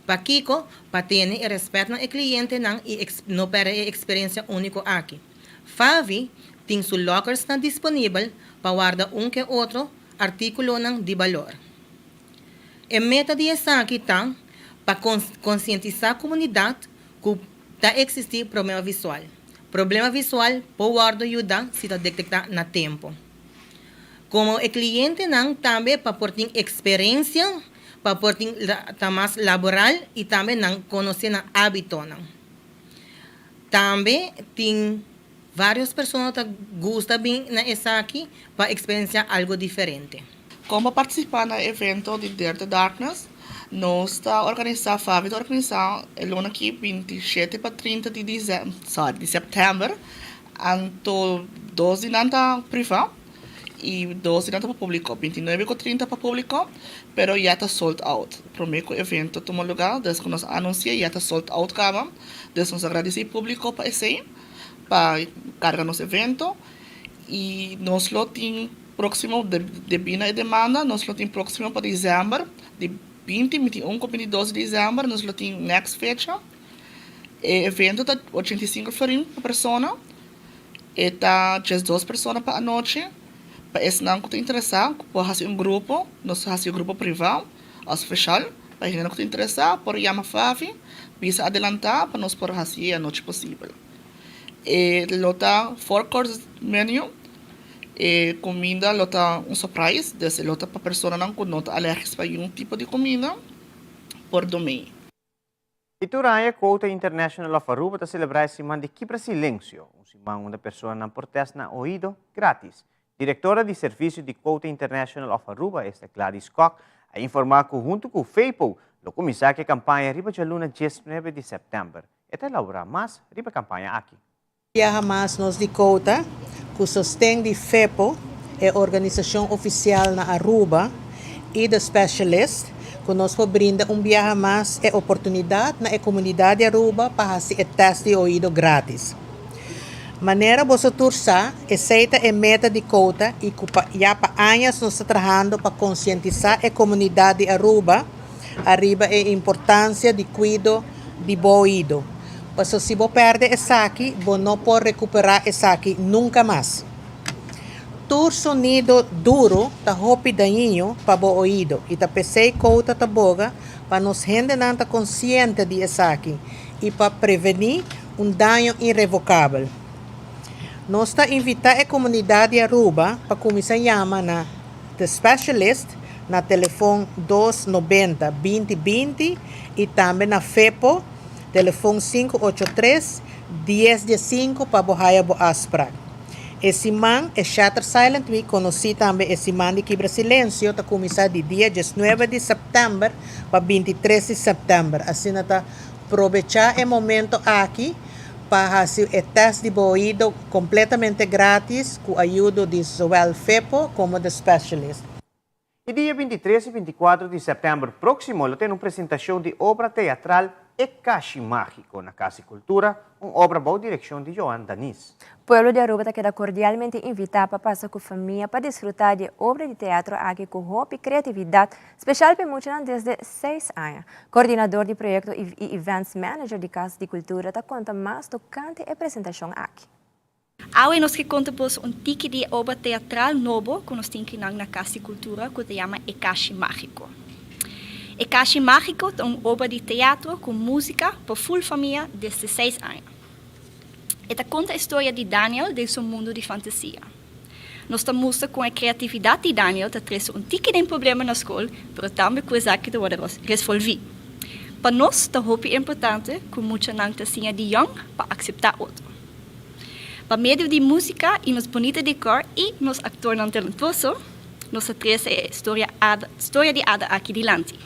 Pakico? Pa tene e respet na e clientenan y no perde e experiencia unico aki. Favi tin su lockersnan disponibel pa warda un ke otro articulonan di balor. E meta di esaki ta pa concientisa comunidad cu ta existi problema visual. Problema visual por wordo yuda si ta detecta na tempo. Como e clientenan tambe pa por tin experencia, pa por tin ta mas laboral y tambe nan conoce nan habitonan. Tambe tin varios persona ta gusta bin na esaki pa experencia algo diferente. Kon pa partisipá na e evento di Dare the Darkness? Nos ta organisá, Favi ta organisá e luna aki 27 pa 30 di dizèm, sorry, di sèptèmber. Anto dos di nan ta privá i dos di nan ta pa públiko. 29 ku 30 pa públiko, pero ya ta sold out. Promé ku evento tuma lugá, des ku nos a anunsiá ya ta sold out kaba. Des nos a gradisí públiko pa esei, pa karga nos evento i nos lo tin. Próksimo, debí na e demanda, nos lo tin próksimo pa desèmber, di 20, 21 ku 22 di desèmber nos lo tin next fecha. E evento ta 85 florin pa persona, e ta 12 persona pa anochi. Pa esnan ku ta interesá ku por hasi un grupo, nos ta hasi grupo privá òf speshal. Pa e hendenan ku ta interesá por yama Favi, bisa adelantá pa nos por hasi e anochi posibel. E lo ta four course menu. E kuminda lo ta un surprise, des e lo ta pa personanan ku no ta alèrgis pa yun tipo di kuminda por domei. I tur aña Quota International of Aruba ta selebrá e siman di Kibra Silencio, un siman unda personanan por tèst nan oido grátis. Direktora di Servisio di Quota International of Aruba, esta Gladys Kok, a informá ku huntu ku FEPO lo kuminsá ku e kampaña riba djaluna 19 di sèptèmber. E ta elaborá mas riba e kampaña aki. Biaha mas nos di Quota, ku sosten di FEPO, e organisashon ofisial na Aruba, i The Specialist, ku nos por brinda un biaha mas e oportunidat na e komunidat di Aruba pa hasi e tèst di oido grátis. Manera boso tur sa, esei ta e meta di Quota i ku pa ya pa añas nos ta trahando pa konsientisá e komunidat di Aruba ariba e importansia di kuido di bo oido. Paso si bo perde esaki, bo no por recuperá esaki nunca mas. Tur sonido duro ta hopi dañino pa bo oido y ta p'esey Quota ta boga pa nos hendenan ta consciente di esaki y pa prevení Un daño irrevocabel. Nos ta invita e comunidad di Aruba pa cuminsa yama na The Specialist na telefon dos nobenta binti binti y tambe na FEPO telefon sinku ocho tres dies diesinku pa bo haya bo afspraak. E siman e Shatter Silent Week conoci tambe e siman di kibra silencio ta cuminsa di dia diesnuebe di september pa bintitres di september. Asina ta Probecha e momento aki pa haci e test di bo oido completamente gratis cu ayudo di zowel FEPO como The Specialist. E dia 23 y 24 di september proximo lo tene un presentacion di obra teatral E Kashi Magico na Cas di Cultura, un obra bou direccion di Johan Danis. Pueblo di Aruba ta keda cordialmente invita pa pasa cu famia pa disfruta di e obra di teatro aki cu hopi creatividad Special p'e muchanan desde seis aña. Coordinador di proyecto y events manager di Cas di Cultura ta conta mas tocante e presentacion aki. Awe nos ke konta boso un tiki di e obra teatral nobo ku nos tin kinan na Kas di Kultura ku ta yama E Kashi Mágiko. E Kashi Mágiko ta un obra di teatro ku músika pa ful famia desde seis aña. E ta konta e storia di Daniel den su mundu di fantasia. Nos ta mustra kon e kreatividat di Daniel ta trese un tiki den problema na skol, pero tambe ku esaki ta wòrdu resolví. Pa nos ta hopi importante ku muchanan ta siña di yòn pa akseptá otro. Pa medio di músika i nos bunita dekòr i nos aktornan talentoso, nos ta trese e storia storia di Ada aki dilanti.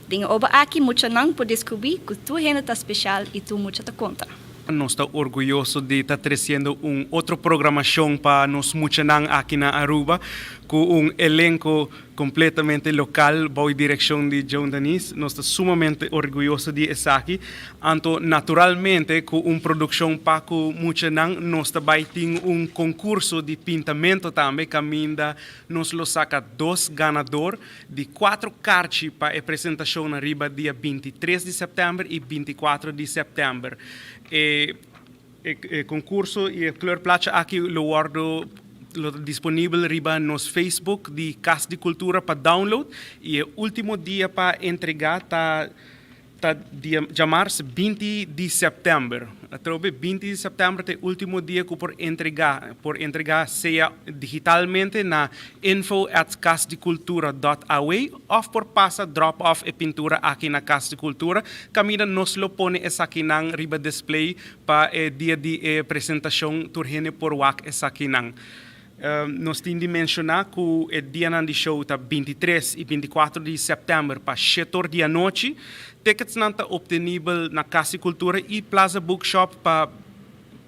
Den e obra aki muchanan por deskubrí ku tur hende ta spesial i tur mucha ta konta. Nos ta orguyoso di ta treciendo un otro programacion pa nos muchanan aki na Aruba cu un elenco completamente local bou e direccion di Joan Danis. Nos ta sumamente orguyoso di esaki. Anto naturalmente cu un produccion pa cu muchanan nos ta bay tin un concurso di pintamento tambe caminda nos lo saca dos ganador di cuatro karchi pa e presentacionnan riba dia 23 di september y 24 di september. E e concurso y e kleurplaatje aki lo wordo lo ta disponibel riba nos Facebook di Cas di Cultura pa download y e ultimo dia pa entrega ta Ta dia djamars 20 di sèptèmber. Atrobe 20 di sèptèmber ta e último dia ku por entregá. Por entregá sea digitalmente na info at kasdikultura dòt aw òf por pasa dròp òf e pintura aki na Kas di Kultura kaminda nos lo pone esakinan riba display pa e dia di e presentashon tur hende por wak esakinan. Nos tin di menshoná ku e dianan di show ta 23 i 24 di sèptèmber pa shetor di anochi. Ticketsnan ta optenibel na Kas di Kultura i Plaza Bookshop pa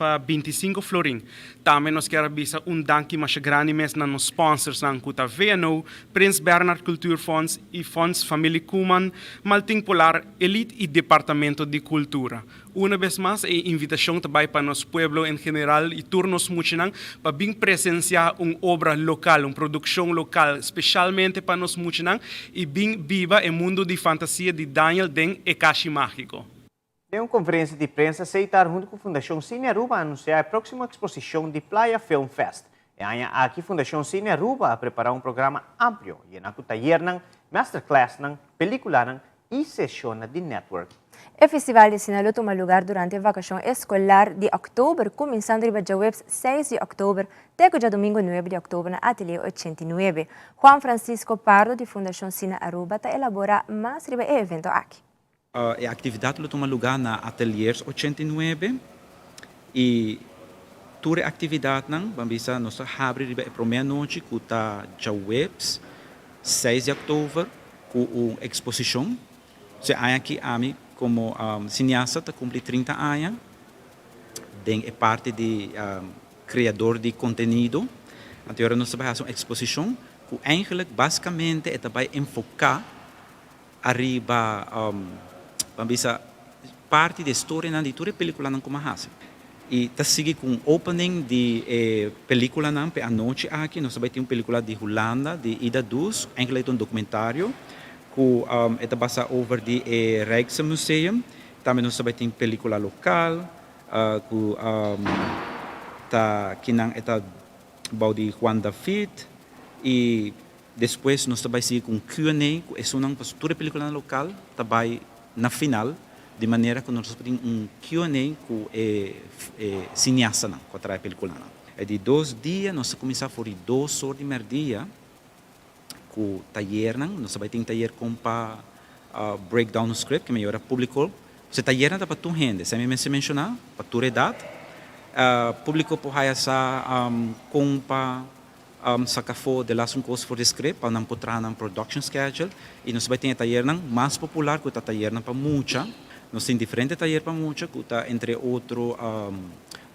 pa 25 florin. Tambe nos kier a bisa un danki masha grandi mes na nos sponsorsnan ku ta VNO, Prins Bernhard Cultuurfonds i Fonds Familie Koeman, Maltin Polar, Elite i Departamento di Kultura. Una bes mas e invitacion ta bay pa nos pueblo en general y tur nos muchanan pa bin presencia un obra local, un produccion local specialmente pa nos muchanan y bin biba e mundo di fantasia di Daniel den E Kashi Magico. Den un conferencia di prensa, Seitar hunto cu Fundacion Cine Aruba a anuncia e proximo exposicion di Playa Film Fest. E aña aki Fundacion Cine Aruba a prepara un programa amplio, yena cu tayernan, masterclassnan, peliculanan y sesionnan di network. E festival di sine lo tuma lugar durante e vacacion escolar di october, cuminsando riba djaweps seis di october te cu djadomingo nuebe di october na Atelier 89. Juan Francisco Pardo di Fundacion Cine Aruba ta elabora mas riba e evento aki. E actividad lo tuma lugar na Ateliers 89 y tur e actividadnan, ban bisa, nos ta habri riba e prome anochi cu ta djaweps seis di october cu un exposicion. So e aña aki ami como cineasta ta cumpli 30 aña den e parti di creador di contenido. Anto ora nos ta bay haci un exposicion cu eigenlijk basicamente e ta bay enfoca ariba ban bisa parti di e storianan di tur e peliculanan cu mi a haci. Y ta sigui cu un opening di e peliculanan p'e anochi aki. Nos ta bay tin un pelicula di Hulanda, di Ida Does, eigenlijk ta un documentario cu e ta basa over di e Rijksmuseum. Tambe nos ta bay tin pelicula local cu ta kinan e ta bou di Juan David y Despues nos ta bai sigui ku un Q and A ku esunnan pasobra tur e pelikulanan lokal ta bai na final. Di manera ku nos por tin un Q&A ku e sineastanan ku a traha e pelikulanan. E di dos dia nos ta kuminsá for di dos or di mèrdia ku tayernan. Nos ta bai tin tayer kon pa break down un script, ke meyora públiko. Pues e tayernan ta pa tur hende, esei mi mester menshoná, pa tur edat. Públiko por haya sa kon pa Saka afó de las un kos for di script pa nan por traha nan production schedule y nos bai tin e tayernan mas popular ku ta tayernan pa mucha. Nos tin diferente tayer pa mucha ku ta entre otro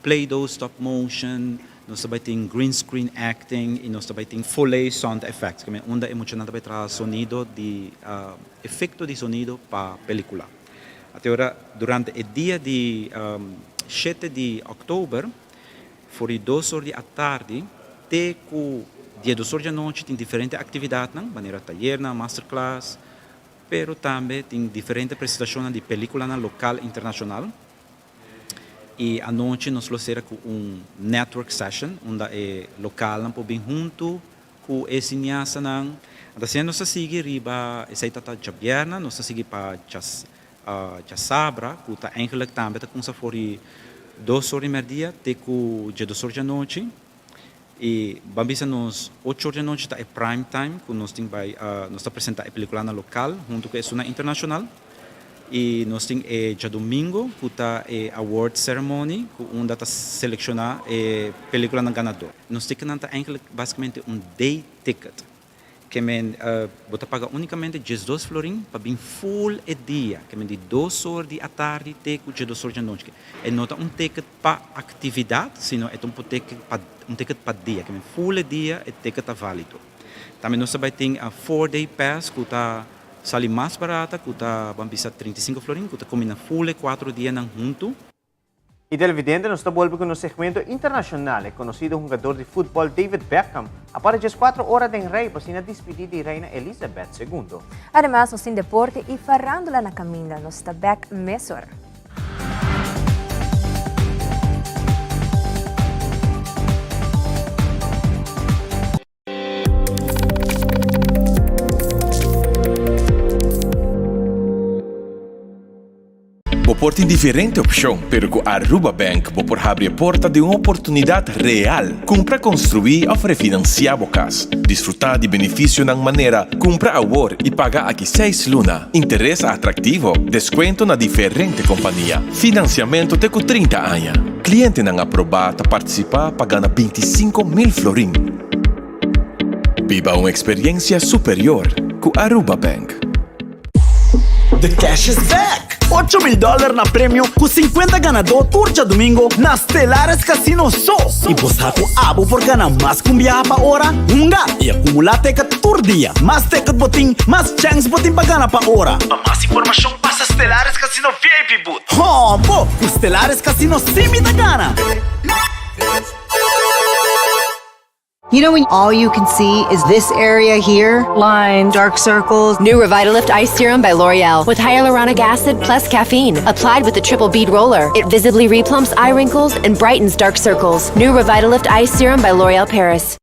play-doh, stop motion, nos ta bai tin green screen acting y nos ta bai tin foley sound effects, ke men unda e muchanan ta bai traha sonido di efecto di sonido pa pelicula. Ate ora durante e dia di shete di october For di dos or di atardi te ku diesdos or di anochi tin diferente aktividatnan, manera tayernan, masterclass, pero tambe tin diferente presentashonnan di pelikulanan lokal i internashonal. I anochi nos lo sera ku un network session unda e lokalnan por bin huntu ku e sineastanan. Anto asina nos ta sigui riba esei ta ta djabièrnè, nos ta sigui pa Djasabra, ku ta eigenlik tambe ta kumsa for di dos or di mèrdia te ku djedos or di anochi. I ban bisa nos ocho or di anochi ta e prime time ku nos tin bai nos ta presentá e pelikulanan lokal huntu ku esunnan internashonal. I nos tin e djadumingu ku ta e award ceremony ku unda ta selekshoná e pelikulanan ganadó. Nos ticketnan ta eigenlik basikamente un day ticket. Ke men bo ta paga únikamente diesdos florin pa bin ful e dia, ke men di dos or di atardi te ku diesdos or di anochi. E no ta un ticket pa aktividat, sino e ta un ticket pa un ticket pa dia, ke men ful e dia e ticket ta válido. Tambe nos ta bai tin a four day pass ku ta sali mas barata ku ta ban bisa 35 florin ku ta kombina ful e kuatro dianan huntu. Y televidente nos ta bolbe cu nos segmento internacional. E conocido hungador di futbol David Beckham a para 14 ora den rey pa asina dispidi di Reina Elizabeth Segundo. Ademas nos tin deporte y farandula na caminda. Nos ta bek mesora. Bo por tin diferente opcion, pero cu Aruba Bank bo por habri e porta di un oportunidad real. Cumpra, construi of refinancia bo cas. Disfruta di beneficionan manera cumpra awor y paga aki seis luna, interes atractivo, descuento na diferente compania, financiamento te cu 30 aña. Clientenan aproba ta participa pa gana 25,000 florin. Biba un experiencia superior cu Aruba Bank. The cash is back! 8000 dollar na premio cu 50 ganador tur djadomingo na Stellares Casino so! Y bo sa cu abo por gana mas cu un biaha pa ora? Hunga y acumula ticket tur dia. Mas ticket bo tin, mas chance bo tin pa gana pa ora. Pa mas informacion pasa Stellares Casino VIP booth. Hombo! Cu Stellares Casino si mi ta gana! You know when all you can see is this area here? Lines, dark circles. New Revitalift Ice Serum by L'Oreal with hyaluronic acid plus caffeine. Applied with the triple bead roller, it visibly replumps eye wrinkles and brightens dark circles. New Revitalift Ice Serum by L'Oreal Paris.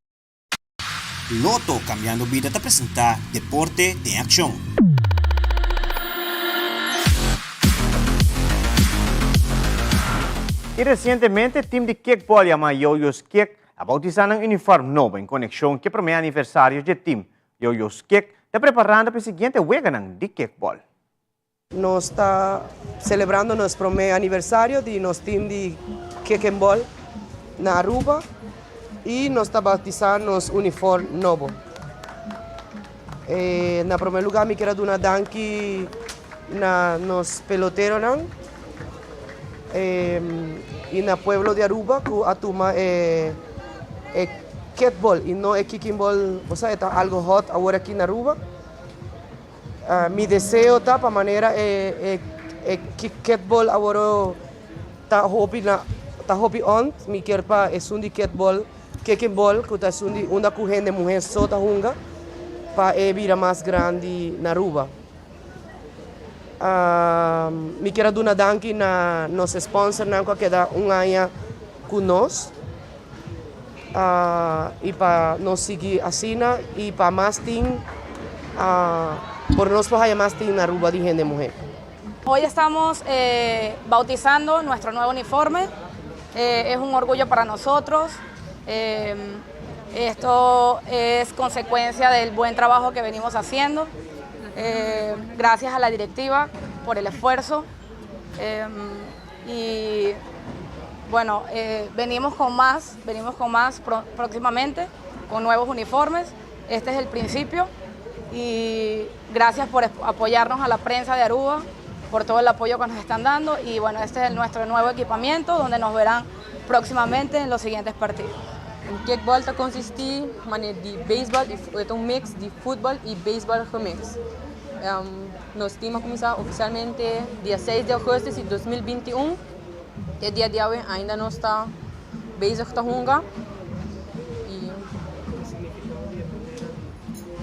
Lotto Cambiando Bida ta presenta Deporte den Accion. Y recientemente team di kickball yama Yoyo's Kick A bautisá nan uniform nobo en konekshon ku e promé aniversario dje tim. Yoyo's Kick ta preparando pa e siguiente weganan di kickball. Nos ta selebrando nos promé aniversario di nos tim di kickball na Aruba i nos ta bautisá nos uniform nobo. Na promé lugá mi kier a duna danki na nos peloteronan y na pueblo di Aruba cu a tuma e e kickball y no e kicking ball, bo sa e ta algo hot awor aki na Aruba. Mi deseo ta pa manera e e kickball awor ta hopi na ta hopi on, mi kier pa esun di kickball kicking ball cu ta esun di unda cu hende muher so ta hunga pa e bira mas grandi na Aruba. Mi kier a duna danki na nos sponsornan ku a keda un aña ku nos i pa nos sigui asina i pa mas tin por nos por haya mas tin na Aruba di hende muhé. Hoy estamos eh, bautizando nuestro nuevo uniforme. Eh, es un orgullo para nosotros. Eh, esto es consecuencia del buen trabajo que venimos haciendo. Eh, gracias a la directiva por el esfuerzo. Eh, y bueno, eh, venimos con más, venimos con más próximamente, con nuevos uniformes. Este es el principio y gracias por apoyarnos a la prensa de Aruba, por todo el apoyo que nos están dando y bueno, este es nuestro nuevo equipamiento donde nos verán próximamente en los siguientes partidos. Kickball ta consisti mane di baseball y ta un mix di futbol y baseball gemix. Um, nos team a cuminsa oficialmente dia 6 di augustus di 2021. Te dia di awe ainda nos ta bezig ta hunga. Y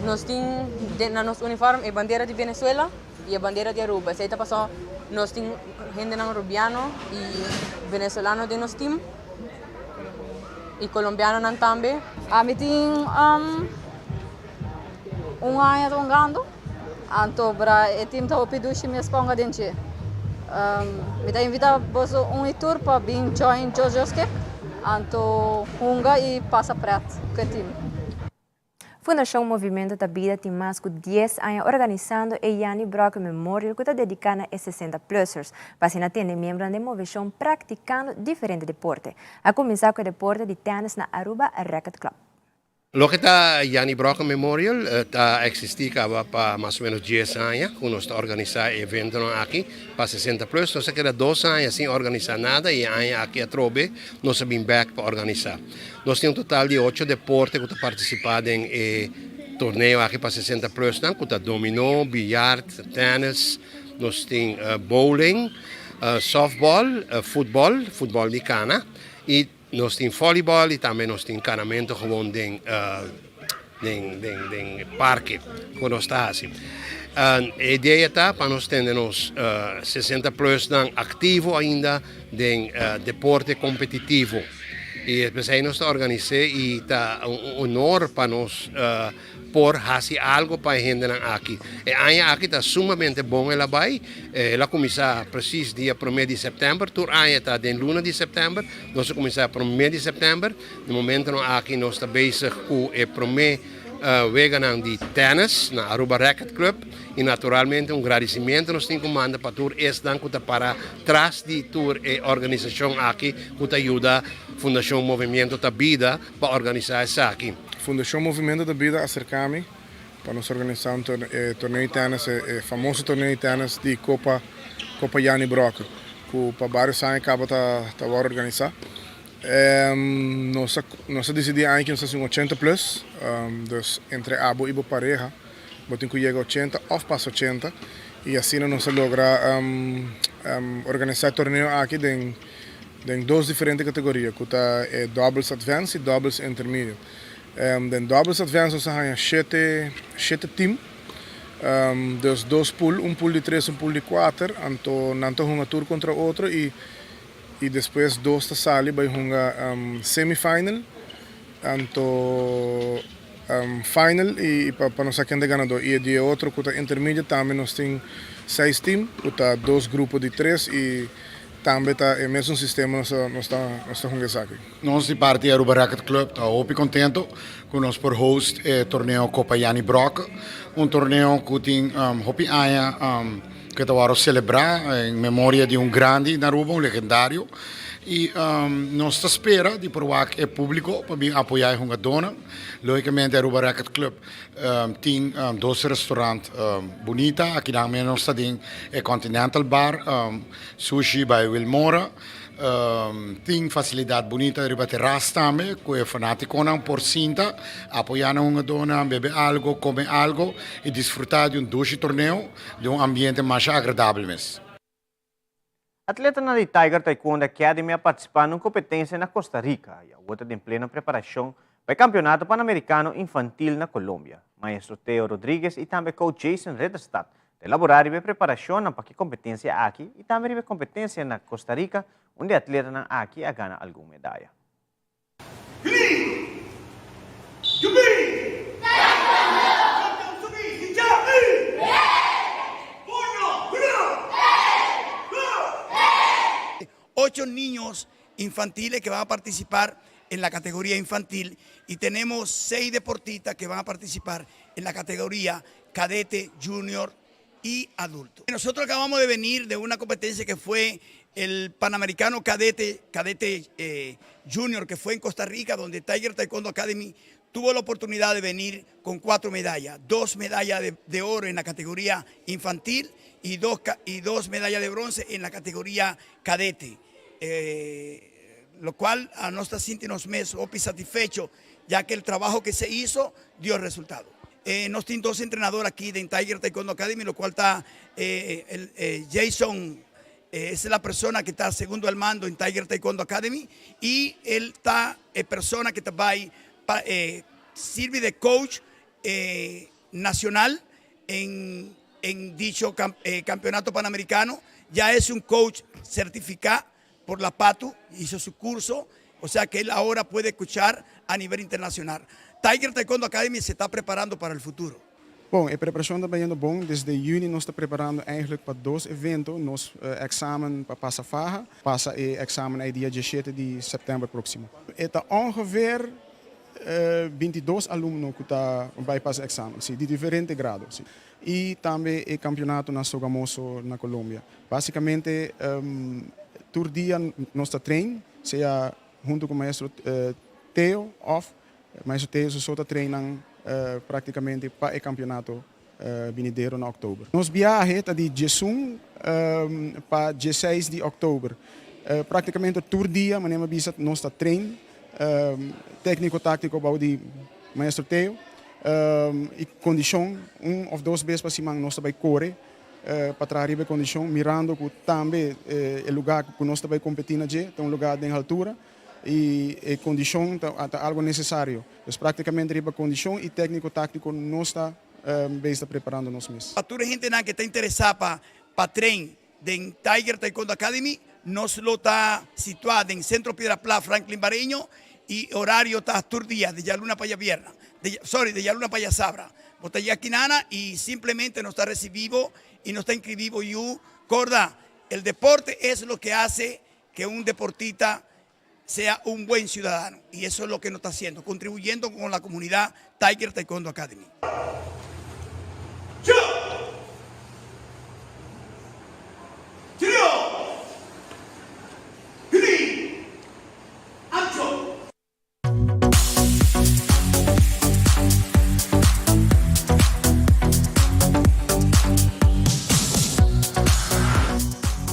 nos tin na nos uniform e bandera di Venezuela y e bandera di Aruba. Esey ta paso nos tin hendenan Rubiano y Venezolano den nos team y Colombianonan tambe. Ami tin um, un aña ta hungando, anto bra e team ta hopi dushi mes pa hunga den dje. Um, mi ta invita boso un y tur pa bin join Jojo's Kick, anto hunga y pasa pret cu e team. Fundashon Movimento ta Bida tin mas ku dies aña organisando e Jannie Brokke Memorial ku ta dediká na e 60 plussers, pa asina tende miembronan den moveshon praktikando diferente deporte. A kuminsá ku e deporte di tènis na Aruba Racket Club. Loke ta Jannie Brokke Memorial ta eksistí kaba pa mas o ménos dies aña ku nos ta organisá e eventonan aki pa 60 plus. Nos a keda dos aña sin organisá nada i e aña aki atrobe nos a bin bèk pa organisá. Nos tin un total di ocho deporte ku ta partisipá den e torneo aki pa 60 plusnan ku ta dominó, biyart, tènis, nos tin bowling, sòftbòl, futbòl, futbòl di kana i nos tin vòlibòl i tambe nos tin kanamentu gewon den den den den parke ku nos ta hasi. E idea ta pa nos tende nos 60 plusnan aktivo ainda den deporte kompetitivo. I p'esei nos ta organis'é i ta un honor pa nos por hasi algu pa e hendenan aki. E aña aki ta sumamente bon el a bai. El a kuminsá presis dia promé di sèptèmber. Tur aña ta den luna di sèptèmber. Nos a kuminsá promé di sèptèmber. Na momentonan aki nos ta bezig ku e promé weganan di tènis na Aruba Racket Club i naturalmente un gradisimiento nos tin ku manda pa tur esnan ku ta para tras di tur e organisashon aki ku ta yuda Fundashon Movimiento Ta Bida pa organisá esaki. Fundashon Movimiento Ta Bida a aserká mi pa nos organisá un torneo di tènis, e famoso torneo di tènis di Kopa Kopa Jannie Brokke ku pa barios aña kaba ta ta wòrdu organisá. Nos a nos a disidí aña ki nos ta hasi un ochenta plus, dus entre abo i bo pareha bo tin ku yega ochenta òf pasa ochenta i asina nos a logra organisá e torneo aki den den dos diferente kategoria ku ta e doubles advance i doubles intermediate. Den doubles advance nos a haña shete shete team, dus dos pool, un pool di tres un pool di kuater, anto nan ta hunga tur kontra otro i y despues dos ta sali bay hunga semi final anto final y pa nos sa ken ta ganador y di e otro cu ta intermedia tambe nos tin seis team cu ta dos grupo di tres y tambe ta e mesun sistema nos ta nos ta hunga esaki. Nos di parti di Aruba Racket Club ta hopi contento cu nos por host e torneo Copa Jannie Brokke, un torneo cu tin hopi aña Cu ta worde celebra en memoria di un grandi na Aruba, un legendario. Y nos ta spera di por wak e publico pa bin apoya e hungadornan. Logicamente Aruba Racket Club tin dos restaurant bunita. Akinan mes nos ta den e Continental Bar, Sushi by Wilmora. Tin facilidad bunita riba terras tambe cu e fanaticonan por sinta, apoya nan hungadornan, bebe algo, come algo y disfruta di un dushi torneo den un ambiente masha agradabel mes. Atletanan di Tiger Taekwondo Academy a partisipá na un kompetensia na Costa Rica i awor ta den pleno preparashon pa e Kampeonato Panamerikano Infantil na Colombia. Maestro Theo Rodriguez i tambe coach Jason Ridderstad ta elaborá riba e preparashonnan pa ki kompetensia aki i tambe riba e kompetensia na Costa Rica unda e atletanan aki a gana algun medaya. 8 niños infantiles que van a participar en la categoría infantil y tenemos 6 deportistas que van a participar en la categoría cadete, junior y adulto. Nosotros acabamos de venir de una competencia que fue el Panamericano Cadete, Cadete eh, Junior, que fue en Costa Rica, donde Tiger Taekwondo Academy tuvo la oportunidad de venir con cuatro medallas, dos medallas de, oro en la categoría infantil y dos, y dos medallas de bronce en la categoría cadete. Eh, lo cual a nos ta sinti nos mes hopi satisfecho, ya que el trabajo que se hizo dio resultado. Eh, nos tin dos entrenadores aki di Tiger Taekwondo Academy, lo cual ta eh, el, eh, Jason es la persona cu ta segundo al mando en Tiger Taekwondo Academy y e ta e persona cu ta bay sirve di coach nacional en, en dicho campeonato panamericano. Ya es un coach certificado por la PATU, hizo su curso, o sea que él ahora puede coachar a nivel internacional. Tiger Taekwondo Academy se está preparando para el futuro. Bon, e preparacion ta bayendo bon. Desde juni nos ta preparando eigenlijk pa dos evento. Nos examen pa pasa faha, pasa e examen ey dia 17 di september proximo. Ta ongeveer 22 alumno cu ta bay pasa examen, si, di diferente grado. Si. Y tambe e campeonato na Sogamoso, na Colombia. Basicamente, tur dia nos ta train, sea hunto cu maestro Theo of maestro Theo so ta train practicamente pa e campeonato binidero na october. Nos biahe ta di 11 pa 16 di october. Practicamente tur dia, manera bisa, nos ta train, tecnico tactico bou di maestro Theo y condicion un of dos bes pa siman nos ta bay core pa traha e condicion, mirando cu tambe e lugar cu nos ta bay competi na dje, ta un lugar di altura y e condicion ta algo necesario. Anto, practicamente riba condicion y tecnico tactico nos ta ta preparando nos mes. Pa tur hende cu ta interesa pa pa train di Tiger Taekwondo Academy, nos lo ta situa den Centro Piedra Plat, Franklin Bareño, y horario ta tur dia, di dialuna pa diabierna. Sorry, di dialuna pa diasabra. Bo ta akinan y simplemente nos ta recibiendo y nos ta inscribiendo y corda, el deporte es lo que hace que un deportista sea un buen ciudadano. Y eso es lo que nos está haciendo, contribuyendo con la comunidad Tiger Taekwondo Academy. Two, three, three, action.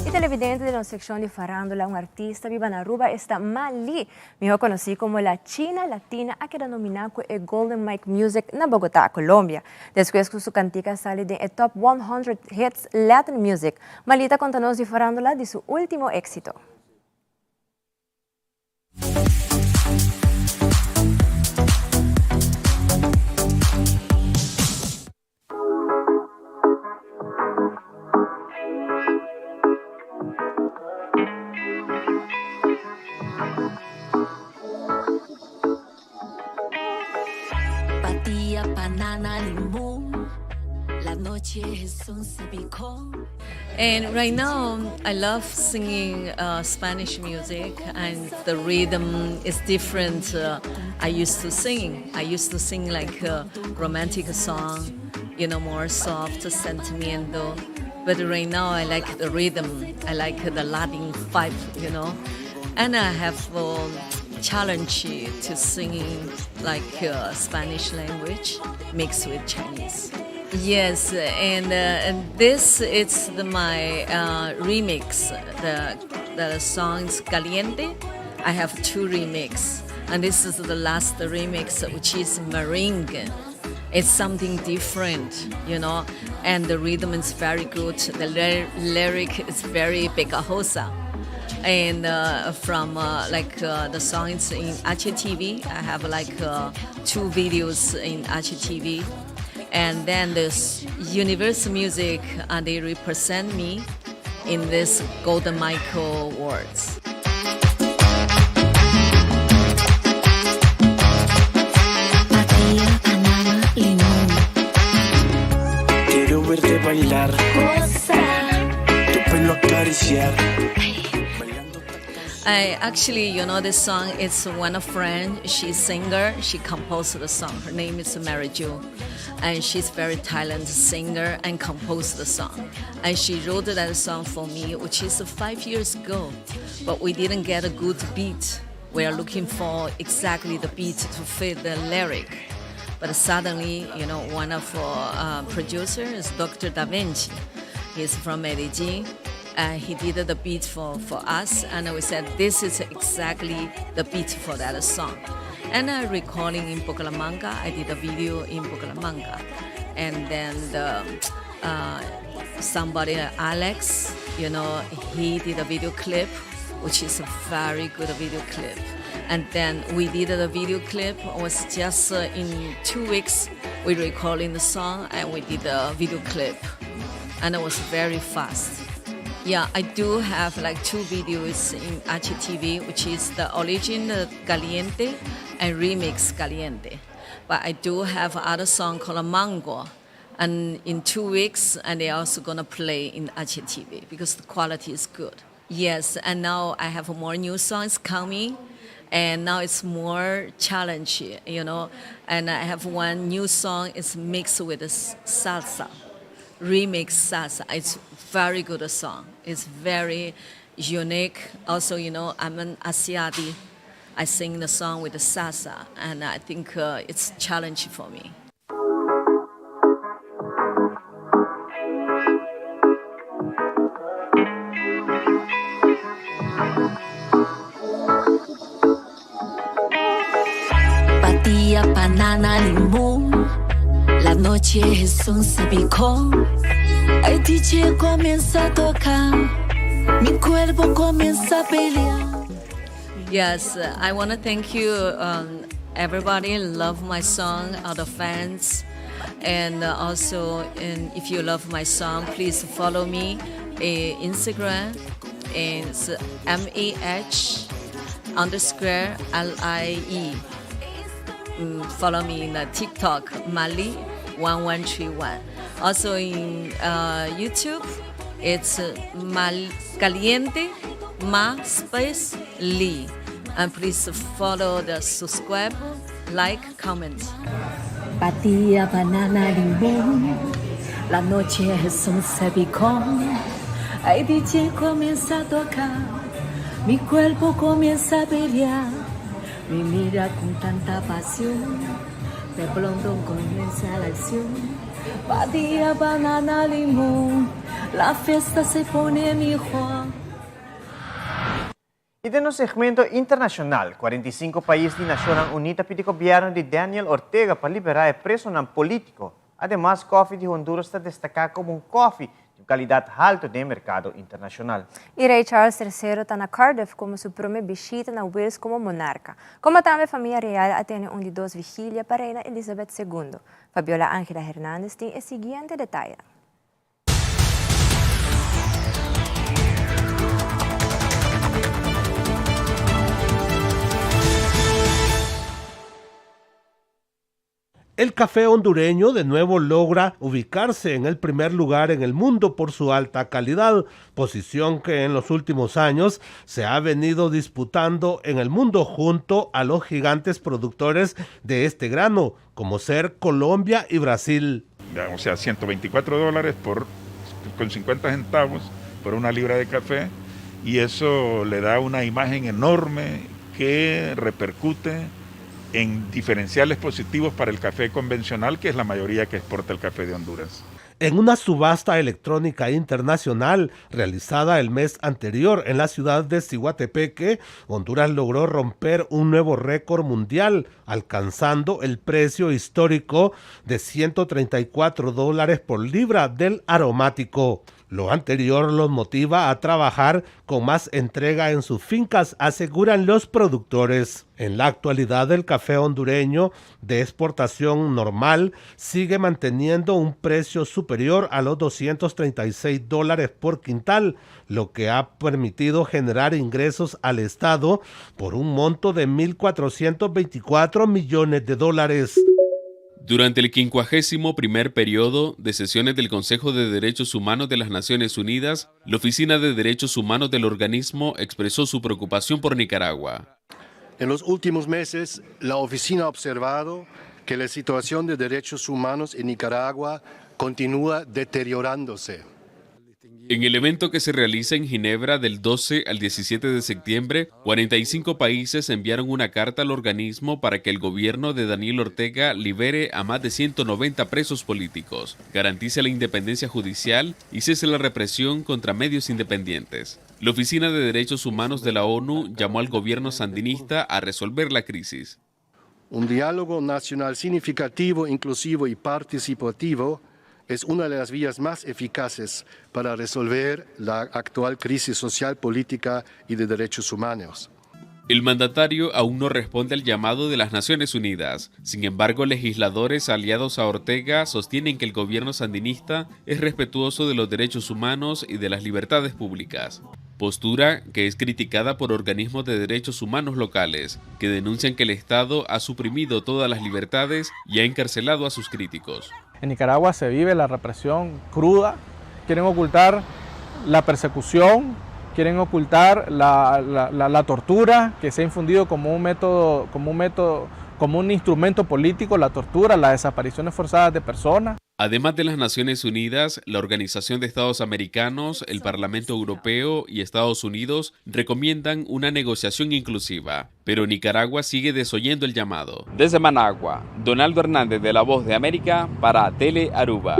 E televidente di nos seccion di Farándula, un artista biba na Aruba, esta Mali, mihor conoci como La China Latina, a keda nomina cu e Golden Mic Music na Bogotá, Colombia. Despues cu su cantica a sali den e Top 100 Hits Latin Music, Mali ta conta nos di Farándula di su ultimo exito. Patilla, banana, limón. La noche es un salpicón. And right now, I love singing Spanish music, and the rhythm is different. I used to sing. I used to sing like a romantic song, more soft, sentimental. But right now, I like the rhythm. I like the Latin vibe. And I have challenge to singing like Spanish language mixed with Chinese. Yes, and this is my remix. The song's Caliente. I have two remix, and this is the last remix, which is merengue. It's something different, and the rhythm is very good. The lyric is very pegajosa. And from like the songs in HTV, I have like two videos in HTV. And then this Universal Music, and they represent me in this Golden Mic Awards. Patilla, banana, limón. Quiero verte bailar, tu pelo acariciar. I actually, you know, this song is one of friend. She's singer. She composed the song. Her name is Mary Jo, and she's very talented singer and composed the song. And she wrote that song for me, which is five years ago, but we didn't get a good beat. We are looking for exactly the beat to fit the lyric. But suddenly, you know, one of our producers is Dr. Da Vinci. He's from Medellin. And he did the beat for us, and we said, this is exactly the beat for that song. And I recording in Bucaramanga. I did a video in Bucaramanga. And then the, somebody, Alex, he did a video clip, which is a very good video clip. And then we did the video clip. It was just in 2 weeks we recording the song and we did the video clip, and it was very fast. Yeah, I do have like two videos in HTV, which is the original Caliente and remix Caliente. But I do have other song called Mango, and in 2 weeks, and they're also gonna play in HTV because the quality is good. Yes, and now I have more new songs coming, and now it's more challenge. And I have one new song. It's mixed with the salsa, remix salsa. It's very good song. It's very unique. Also, I'm an Asiati. I sing the song with the salsa, and I think it's challenge for me. Patilla, banana, limón. La noche es un salpicón. El DJ comienza a tocar. Mi cuerpo comienza a pelear. Yes, I want to thank you, everybody. Love my song, all the fans, and also, and if you love my song, please follow me Instagram. It's mah_lie. Follow me in TikTok, Mali 1131. Also in YouTube, it's Mal Caliente Ma space Lee. And please follow the subscribe, like, comment. Patilla, banana, limón. La noche es un salpicón. El DJ comienza a tocar. Mi cuerpo comienza a pelear. Me mira con tanta pasión. De pronto comienza la acción. Patilla, banana, limón. La fiesta se pone mejor. I den segmento internashonal, 45 pais di Nashonnan Uní ta pidi gobièrnu di Daniel Ortega pa liberá e presonan polítiko. Ademas, kofi di Honduras ta destaká komo un kofi di kalidat haltu den merkado internashonal. I Rei Charles III ta na Cardiff komo su promé bishita na Wales komo monarka. Komo tambe famia real a tene un di dos vigilia pa Reina Elizabeth II. Fabiola Angela Hernandez tin e siguiente detaye. El café hondureño de nuevo logra ubicarse en el primer lugar en el mundo por su alta calidad, posición que en los últimos años se ha venido disputando en el mundo junto a los gigantes productores de este grano, como ser Colombia y Brasil. O sea, 124 dólares con 50 centavos por una libra de café y eso le da una imagen enorme que repercute en diferenciales positivos para el café convencional, que es la mayoría que exporta el café de Honduras. En una subasta electrónica internacional realizada el mes anterior en la ciudad de Siguatepeque, Honduras logró romper un nuevo récord mundial, alcanzando el precio histórico de 134 dólares por libra del aromático. Lo anterior los motiva a trabajar con más entrega en sus fincas, aseguran los productores. En la actualidad, el café hondureño de exportación normal sigue manteniendo un precio superior a los 236 dólares por quintal, lo que ha permitido generar ingresos al Estado por un monto de 1.424 millones de dólares. Durante el 51 primer periodo de sesiones del Consejo de Derechos Humanos de las Naciones Unidas, la Oficina de Derechos Humanos del organismo expresó su preocupación por Nicaragua. En los últimos meses, la oficina ha observado que la situación de derechos humanos en Nicaragua continúa deteriorándose. En el evento que se realiza en Ginebra del 12 al 17 de septiembre, 45 países enviaron una carta al organismo para que el gobierno de Daniel Ortega libere a más de 190 presos políticos, garantice la independencia judicial y cese la represión contra medios independientes. La Oficina de Derechos Humanos de la ONU llamó al gobierno sandinista a resolver la crisis. Un diálogo nacional significativo, inclusivo y participativo es una de las vías más eficaces para resolver la actual crisis social, política y de derechos humanos. El mandatario aún no responde al llamado de las Naciones Unidas. Sin embargo, legisladores aliados a Ortega sostienen que el gobierno sandinista es respetuoso de los derechos humanos y de las libertades públicas. Postura que es criticada por organismos de derechos humanos locales, que denuncian que el Estado ha suprimido todas las libertades y ha encarcelado a sus críticos. En Nicaragua se vive la represión cruda, quieren ocultar la persecución, quieren ocultar la, tortura que se ha infundido como un método, como un método, como un instrumento político, la tortura, las desapariciones forzadas de personas. Además de las Naciones Unidas, la Organización de Estados Americanos, el Parlamento Europeo y Estados Unidos recomiendan una negociación inclusiva, pero Nicaragua sigue desoyendo el llamado. Desde Managua, Donaldo Hernández de La Voz de América para Tele Aruba.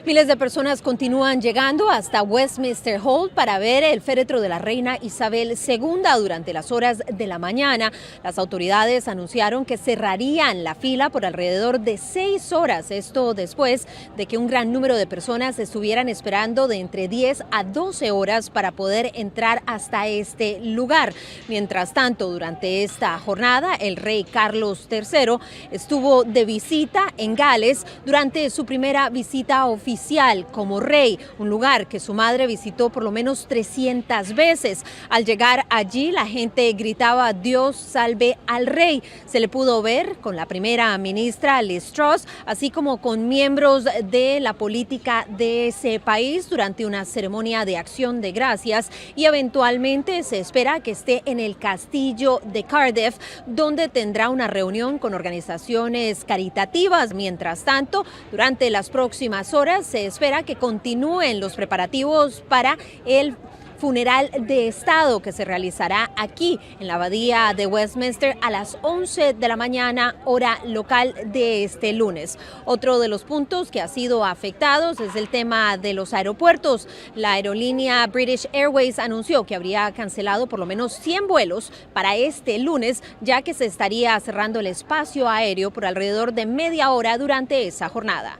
Miles de personas continúan llegando hasta Westminster Hall para ver el féretro de la reina Isabel II durante las horas de la mañana. Las autoridades anunciaron que cerrarían la fila por alrededor de seis horas, esto después de que un gran número de personas estuvieran esperando de entre 10 a 12 horas para poder entrar hasta este lugar. Mientras tanto, durante esta jornada, el rey Carlos III estuvo de visita en Gales durante su primera visita oficial como rey, un lugar que su madre visitó por lo menos 300 veces. Al llegar allí, la gente gritaba Dios salve al rey. Se le pudo ver con la primera ministra Liz Truss, así como con miembros de la política de ese país durante una ceremonia de acción de gracias y eventualmente se espera que esté en el castillo de Cardiff, donde tendrá una reunión con organizaciones caritativas. Mientras tanto, durante las próximas horas se espera que continúen los preparativos para el funeral de Estado que se realizará aquí en la abadía de Westminster a las 11 de la mañana, hora local de este lunes. Otro de los puntos que ha sido afectados es el tema de los aeropuertos. La aerolínea British Airways anunció que habría cancelado por lo menos 100 vuelos para este lunes, ya que se estaría cerrando el espacio aéreo por alrededor de media hora durante esa jornada.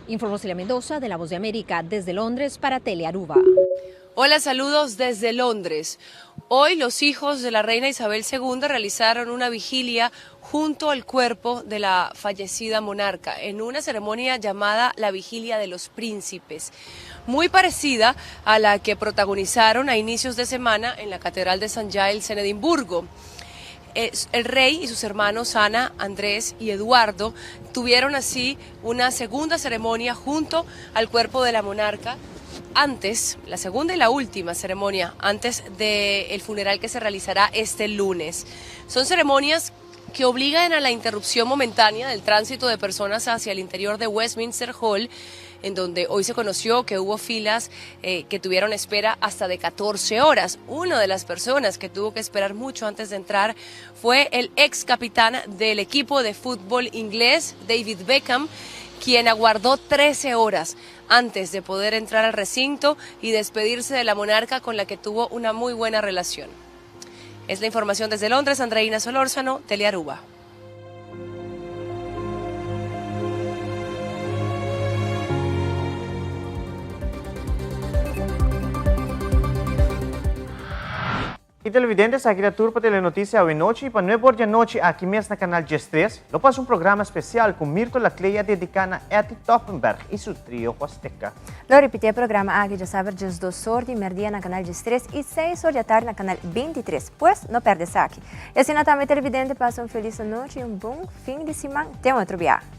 Informó Celia Mendoza de La Voz de América desde Londres para Telearuba. Hola, saludos desde Londres. Hoy los hijos de la reina Isabel II realizaron una vigilia junto al cuerpo de la fallecida monarca en una ceremonia llamada la Vigilia de los Príncipes, muy parecida a la que protagonizaron a inicios de semana en la Catedral de St. Giles en Edimburgo. El rey y sus hermanos Ana, Andrés y Eduardo tuvieron así una segunda ceremonia junto al cuerpo de la monarca antes, la segunda y la última ceremonia antes del funeral que se realizará este lunes. Son ceremonias que obligan a la interrupción momentánea del tránsito de personas hacia el interior de Westminster Hall, en donde hoy se conoció que hubo filas eh, que tuvieron espera hasta de 14 horas. Una de las personas que tuvo que esperar mucho antes de entrar fue el ex capitán del equipo de fútbol inglés, David Beckham, quien aguardó 13 horas antes de poder entrar al recinto y despedirse de la monarca con la que tuvo una muy buena relación. Es la información desde Londres, Andreina Solórzano, Telearuba. Y televidente, esaki ta tur pa Telenoticia awe nochi. Pa nuebe or di anochi aki mes na Canal 13, lo pasa un programa especial cu Mirto Laclay a dedica na Etty Toppenberg y su trio Huasteca. Lo ripiti e programa aki djasaber 12 or di merdia na Canal 13 y 6 or di atardi na Canal 23. Pues, no perde esaki. Y asina tambe televidente pasa un feliz anochi y un bon fin di siman. Te un otro bia.